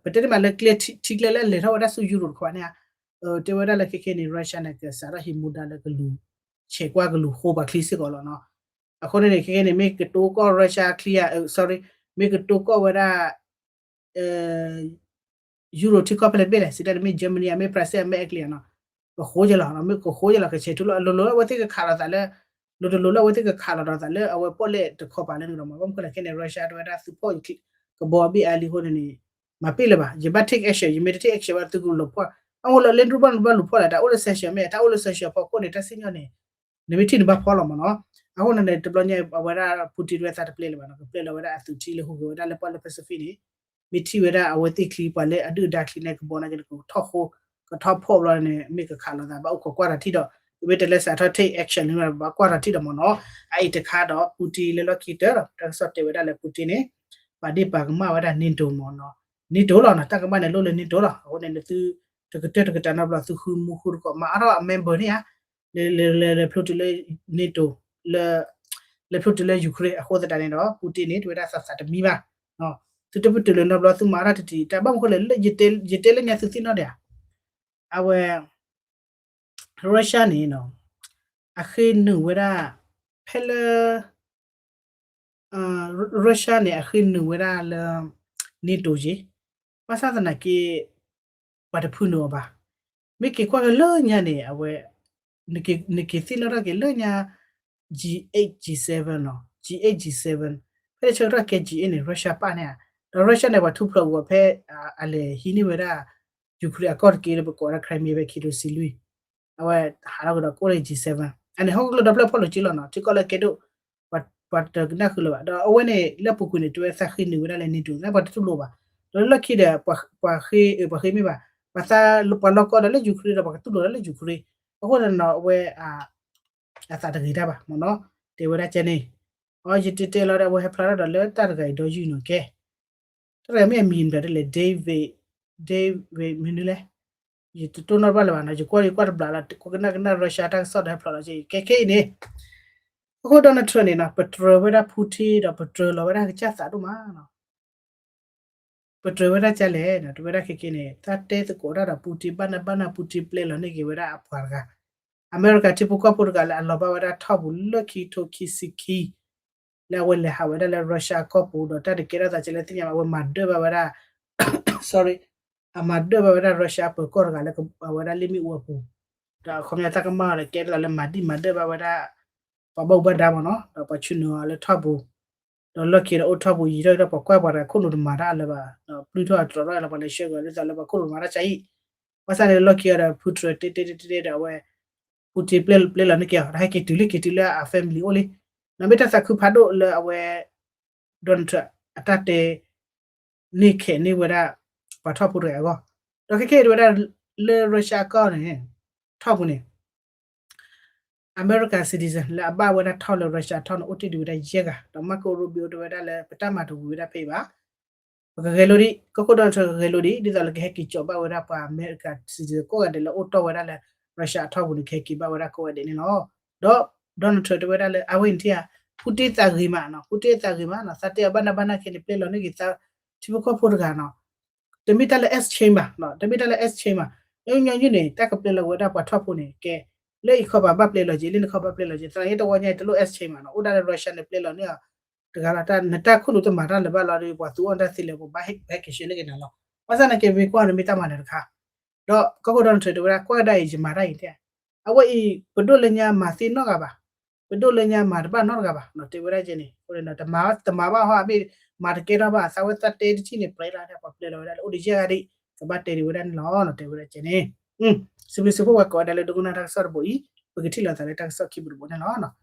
ပတဲတမံၤလၢကျဲထံကျဲလၢအလဲၤထီၣ်ဝဲဒၣ်ဆူ Europe တခီပၤန့ၣ်ဧါ, တဲဝဲဒၣ်လၢခဲကဲန့ၣ် Russia န့ၣ် ကစးထီၣ်ဟံးမူဒါလၢကလူၤ ဆဲးကွၢ်ကလူၤဃိပှၤချံစ့ၢ်ကီးလီၤနီၤ, အဃိန့ၣ်န့ၣ် ခဲကဲန့ၣ် မ့ၢ်ကတိၤကီၢ် Russia ချံဧါ, sorry, မ့ၢ်ကတိၤကီၢ်ဝဲဒၣ် Europe ထံကီၢ်ဖဲလဲၣ်တဘ့ၣ်လဲၣ်, စံးတၢ်န့ၣ်မ့ၢ် Germany ဧါ, မ့ၢ် France ဧါ, မ့ၢ် Italy နီၤ, ကဃိကလီၤ, မ့ၢ်ကဃိကလီၤ ကဆဲးထူလီၤ, လိၤလိၤလၢအဝဲသ့ၣ်ကခးလိာ်သးလၢ, လိၤတလိၤလၢအဝဲသ့ၣ်ကခးလိာ်သးလၢအဝဲပီၣ်လဲၣ်တခီပၤလၢန့ၣ်ဒီးမး, ဘၣ်မနုၤဃိလဲၣ်ခဲန့ၣ် Russia တဲဝဲဒၣ်သုဖီၣ်ကဘီဘ့ၣ်အါလံအဃိန့ၣ်န့ၣ်, မၤပ့ၢ်လၢၤဘၣ်, ယဘၣ် take action, ယမ့ၢ်တ take action ဘၣ် သုကလူၤဖီၣ်, အအိၣ်လၢလ့ၣ်ဒြိၣ်ဘၣ်နဘၣ်လူၤဖီၣ်လဲၣ်, တၢ်အိၣ်လၢ sanction မ့ၢ် တၢ်အိၣ်လၢ sanction ဖီခိၣ်န့ၣ် တၢ်စံၣ်ညီၣ်န့ၣ် နမ့ၢ်ထံၣ်နဘၣ်ဖီၣ်လီၤမ့ၢ်နီၤ, အဃိန့ၣ်န့ၣ် တဘျီညါအဝဲဒၣ် Putin တဲဝဲသးတပျဲလၢၤဘၣ်နီၤ, ကပျဲလီၤဝဲဒၣ်အသုးထံလၢဟူးဂဲၤဝဲဒၣ်လၢပီၣ်လဲၣ် Pacific န့ၣ်, မ့ၢ်ထံၣ်ဝဲဒၣ်အဝဲသ့ၣ်ချံပှၤလၢအဒုၣ်အဒါချံန့ၣ် ကဘီန့ၣ်ကထီၣ်ဃိ, ကထီၣ်ဖီၣ်ဘျီန့ၣ် မ့ၢ်ကခးလိာ်သးဘၣ်အိၣ်ခိးကွၢ်တၢ်ထံၣ်ဒီး, မ့မ့ၢ်တဲလၢစးထီၣ် take action န့ၣ် ဘၣ်ကွၢ်တၢ်ထံၣ်ဒီးမ့ၢ်နီၤ, အအံၤတခါဒီး Putin လၢလီၢ်ခံကတၢၢ်ဒီး တၢ်ကစီၣ်တဲဝဲဒၣ်လၢ Putin န့ၣ် ပာ်ဒ့ၣ်ပာ်ကမၣ်ဝဲဒၣ် NATO မ့ၢ်နီၤ, NATO လီၤနီၤ, တၢ်ကမၣ်န့ၣ်လိၣ်လၢ NATO လီၤ, အဃိန့ၣ် နသု တကတၢၢ်တကတၢၢ်နီတဘျီ သုဃုမူဃုတကိး မၤအါထီၣ်အ member န့ၣ်ဧါ, လဲၤလဲၤလဲၤဖျိတုၤလၢ NATO လၢ လဲၤဖျိတုၤလၢ Ukraine အဃိသတးန့ၣ်ဒီး Putin န့ၣ် တဲဝဲဒၣ်သးသးတမံဘၣ်, သုတပတုာ်လၢနီတဘျီ သုမၤအါထီၣ်တတံၤ တၢ်ဘၣ်မနုၤဃိလဲၣ် ယတဲလၢညါသုသ့ၣ်နီၣ်ဒံးဧါ, အဝဲ Russia န့ၣ်နီၤ, အဃ့နုာ်ဝဲဒၣ် ဖဲလၢ Russia န့ၣ် အဃ့နုာ်ဝဲဒၣ်လၢ NATO ယ့ၣ်, ဘၣ်ဆၣ်သနာ်က့ ပှၤတဖုနုာ်အီၤဘၣ်. မ့ၢ်က့ၤကွၢ်က့ၤလၢညါန့ၣ် အဝဲ နက့ၤသ့ၣ်နီၣ်ထီၣ်က့ၤလၢညါ G eight G seven နီၤ, G eight G seven ဖဲတဆၢကတီၢ်ကဲ G eight န့ၣ် Russia ပၣ်န့ၢ်ဧါ, ဒီး Russia န့ၣ် ပှၤထူဖျိးကွံာ်အီၤဖဲ အလဲၤဟံးန့ၢ်ဝဲဒၣ် Ukraine အကီၢ်တက့ၢ်လၢပကိးဝဲဒၣ် Crimea ဖဲခံထိဆံလွံၢ်, အဝဲဟးထီၣ်ကဒီးကအိၣ်လၢ G seven အန့ၣ် ဟီၣ်ခိၣ်ကျၢၢ်ဒီဖျၢၣ်ဖီၣ်လိာ်က့လီၤနီၤ, ထံကီၢ်လၢကဲဒိၣ် ပှၤတကနၣ်ဃုာ်လၢၤဘၣ်. ဒီးအဝဲန့ၣ် လၢအပူၤကွံာ်န့ၣ် တဲဝဲသးဃ့နုာ်ဝဲဒၣ်လၢ NATO သနာ်က့ပှၤတတူၢ်လိာ်ဘၣ်. ဒီးလၢလီၢ်ခံဒီး ပှၤဃ့ ပှၤဃ့မ့ၢ်ဘၣ်, ပှၤသး ပှၤလီၢ်ကီၢ်ဒီးလၢ Ukraine ဒီးပှၤကတူၢ်လိာ်ဒၣ်လၢ Ukraine, အဃိသတးဒီးအဝဲ အသးတဂ့ၤတၢ်ဘၣ်မ့ၢ်နီၤ, တဲဝဲဒၣ်ကဲန့ၣ်. အီ ယတဲတဲလီၤဒီး အဝဲဟဲဖျါထီၣ်ဒီးလၢတၢ်တဂၤအံၤဒီယုၢ်နီၤကဲ တၢ်တဂၤမ့ၢ်အမံၤမတၤဒ်လဲၣ် David, David မနုၤလဲၣ်, ယတတိၢ်နီၣ်တဘၣ်လၢၤဘၣ်နီၤ, ယကွၢ်ယကွၢ်တဘျီလီၤ, ကွၢ်ကနၣ်ကနၣ် Russia တၢ်ကစီၣ်ဒီးဟဲဖျါလီၤကဲ ခဲခဲအံၤန့ၣ် အဃိ Donald Trump န့ၣ်နီၤ ပတြၢၤဝဲဒၣ် Putin ဒီးပတြၢၤလီၤဝဲဒၣ်ကစၢ်သးဒိၣ်မးနီၤ. ပတြၢၤဝဲဒၣ်ကလဲၣ်နီၤ, တဲဝဲဒၣ်ခဲခဲန့ၣ် တၢ်တဲသကိးတၢ်ဒီး Putin ဘၣ်နၢ်ဘၣ်နၢ် Putin ပျဲလီၤန့ၢ်က့ၤဝဲဒၣ်အပှၤတဂၤ, အမဲရကၤထံဖိကီၢ်ဖိတဂၤလၢအလီၤဘၣ်ဝဲဒၣ်ထီၣ်ပူၤလၢခံကထိခံဆံခံ လၢအဝဲလဲၤဟးဝဲဒၣ်လၢ Russia အကီၢ်ပူၤ ဒီးတၢ်တကဲထီၣ်သးကဲလၢသ့ၣ်ညါဘၣ် အဝဲမၤဒၢၣ်ဘၣ်ဝဲဒၣ် sorry, အမၤဒၢၣ်ဘၣ်ဝဲဒၣ် Russia ပၢၤကီၢ်တဂၤလၢအဝဲဒၣ်လ့ၣ်မ့ၣ်အူအပူၤ, ဒီးအခီပညီတၢ်ကမၣ်ဒီးကဲထီၣ်သးလၢမၤဒံၣ် မၤဒၢၣ်ဘၣ်ဝဲဒၣ် ပှၤဘၣ်မူဘၣ်ဒါမ့ၢ်နီၤ, ဒီးပှၤဆူနုာ်အီၤလၢထီၣ်ပူၤ, ဒီးလီၢ်ခံဒီးအိၣ်ထီၣ်ပူၤ ယံာ်ထီၣ်ဒီးပှၤကွၢ်ပှၤတဂၤခိၣ်နူာ်တမၤတၢ်အါလၢၤဘၣ်, ဒီးပျုၢ်ထီၣ်အတြီထီၣ်လၢပှၤလဲၤဆှၢက့ၤအီၤဒ်သိးလၢပှၤခိၣ်နူာ်မၤတၢ်ဆါဟံၣ် ဘၣ်ဆၣ်န့ၣ်လီၢ်ခံအီၤဒီး Putin တဲတဲတဲတဲဒီးအဝဲ Putin ပျဲပျဲလီၤန့ၢ်က့ၤအီၤ ဒီးဟဲက့ၤတုၤလၢက့ၤတုၤလၢအ family အိၣ်လံ. နီၢ်မ့ၢ်တၢ်သးခုဖးဒိၣ်လၢအဝဲ Donald Trump အတၢ်တဲ န့ၢ်ခဲးန့ၢ်ဝဲဒၣ် ပှၤထီၣ်ဖိတဂၤအဂီၢ်, ဒီးခဲခဲအံၤတဲဝဲဒၣ် လၢ Russia အကီၢ်န့ၣ် ထီၣ်ပူၤန့ၣ် American citizen လၢအဘၣ်ဝဲဒၣ်ထီၣ်လၢ Russia ထီၣ်န့ၣ် အိၣ်တ့ၢ်ဒံးဝဲဒၣ်ယဲၢ်ဂၤ, ဒီး Marco Rubio တဲဝဲဒၣ်လၢ ပတၢ်မၤတဝံၤဝဲဒၣ်ဖဲအံၤဘၣ်, ပကဂဲၤလိာ်ဒံး, ကီၢ်ခိၣ် Donald Trump ကဂဲၤလိာ်ဒံး ဒ်သိးလၢကဟဲက့ၤကၠီၤဘၣ်ဝဲဒၣ်ပှၤ American citizen ကိးဂၤဒဲးလၢအိၣ်တီၢ်ဝဲဒၣ်လၢ Russia အထီၣ်ပူၤန့ၣ် ကဟဲက့ၤဘၣ်ဝဲဒၣ်ကိးဂၤဒဲးန့ၣ်လီၤ. ဒီး Donald Trump တဲဝဲဒၣ်လၢ အဝဲအံၤထံၣ်ဧါ, Putin သးဂ့ၤမးနီၤ, Putin သးဂ့ၤမးနီၤ, သးတဲအီၤဘၣ်နၤဘၣ်နၤခဲန့ၣ် ပျဲလီၤန့ၢ်က့ၤသး ထံဖိကီၢ်ဖိတဂၤနီၤ, တမ့ၢ်တၢ်လၢ exchange ဘၣ်, တမ့ၢ်တၢ်လၢ exchange ဘၣ်, ညီညီနုၢ်န့ၣ် တၢ်ကပျဲလီၤဝဲဒၣ်ပှၤထီၣ်ဖိန့ၣ် ကဲ လၢအံၤခီပၤဘၣ်ပျဲလီၤက့ၤ လၢနခီပၤဘၣ်ပျဲလီၤက့ၤ သနာ်က့တဝီညါအံၤ တလိၣ် exchange ဘၣ်နီၤ, အိၣ်ဒၣ်လၢ Russia န့ၣ် ပျဲလီၤန့ၢ်အီၤ တဂၤလီၤ, နတၢ်ခိၣ်နူာ်တမၤတၢ်လၢၤဘၣ်လီၤဒီး ပှၤသူအီၣ်တၢ်သ့လၢၤ ပဘၣ်ဟဲက့ၤဆှၢန့ၢ်က့ၤနၤလီၤ. ဘၣ်ဆၣ်န့ၣ်က့ၤမ့ၢ်ကွၢ်န့ၣ်မ့ၢ်တၢ်မၤနၢၤတခါ, ဒီးကီၢ်ခိၣ် Donald Trump တဲဝဲဒၣ် ကွၢ်ကဒါအံၤ ယမၤတၢ်အံၤတဲ, အဝဲအံၤ ပဒိၣ်လၢညါမၤသ့နီတဂၤဘၣ်, ပဒိၣ်လၢညါမၤတဘၣ်နီတဂၤဘၣ်နီၤ, တဲဝဲဒၣ်ကဲန့ၣ်, တမၤဘၣ်ဟီ အမ့ၢ်မၤတကဲထီၣ်ဘၣ် သးဝဲသးတဲတထံၣ်န့ၣ် ပြဲလၢ်န့ၣ် ပှၤပျဲလီၤဝဲဒၣ်လၢအိၣ်ဒီးယဲၢ်ဂၤဒံး, ကဘၣ်တဲဒံးဝဲဒၣ်န့ၣ်လီၤနီၤ, တဲဝဲဒၣ်ကဲန့ၣ်. စံးဘျုးစံးဖှိၣ်ဝဲကိးဂၤဒဲးလၢဒိကနၣ်တၢ်ကစီၣ်တဘိအံၤ, ပကထံၣ်လိာ်သးလၢတၢ်ကစီၣ်ခံဘိတဘိန့ၣ်လီၤ.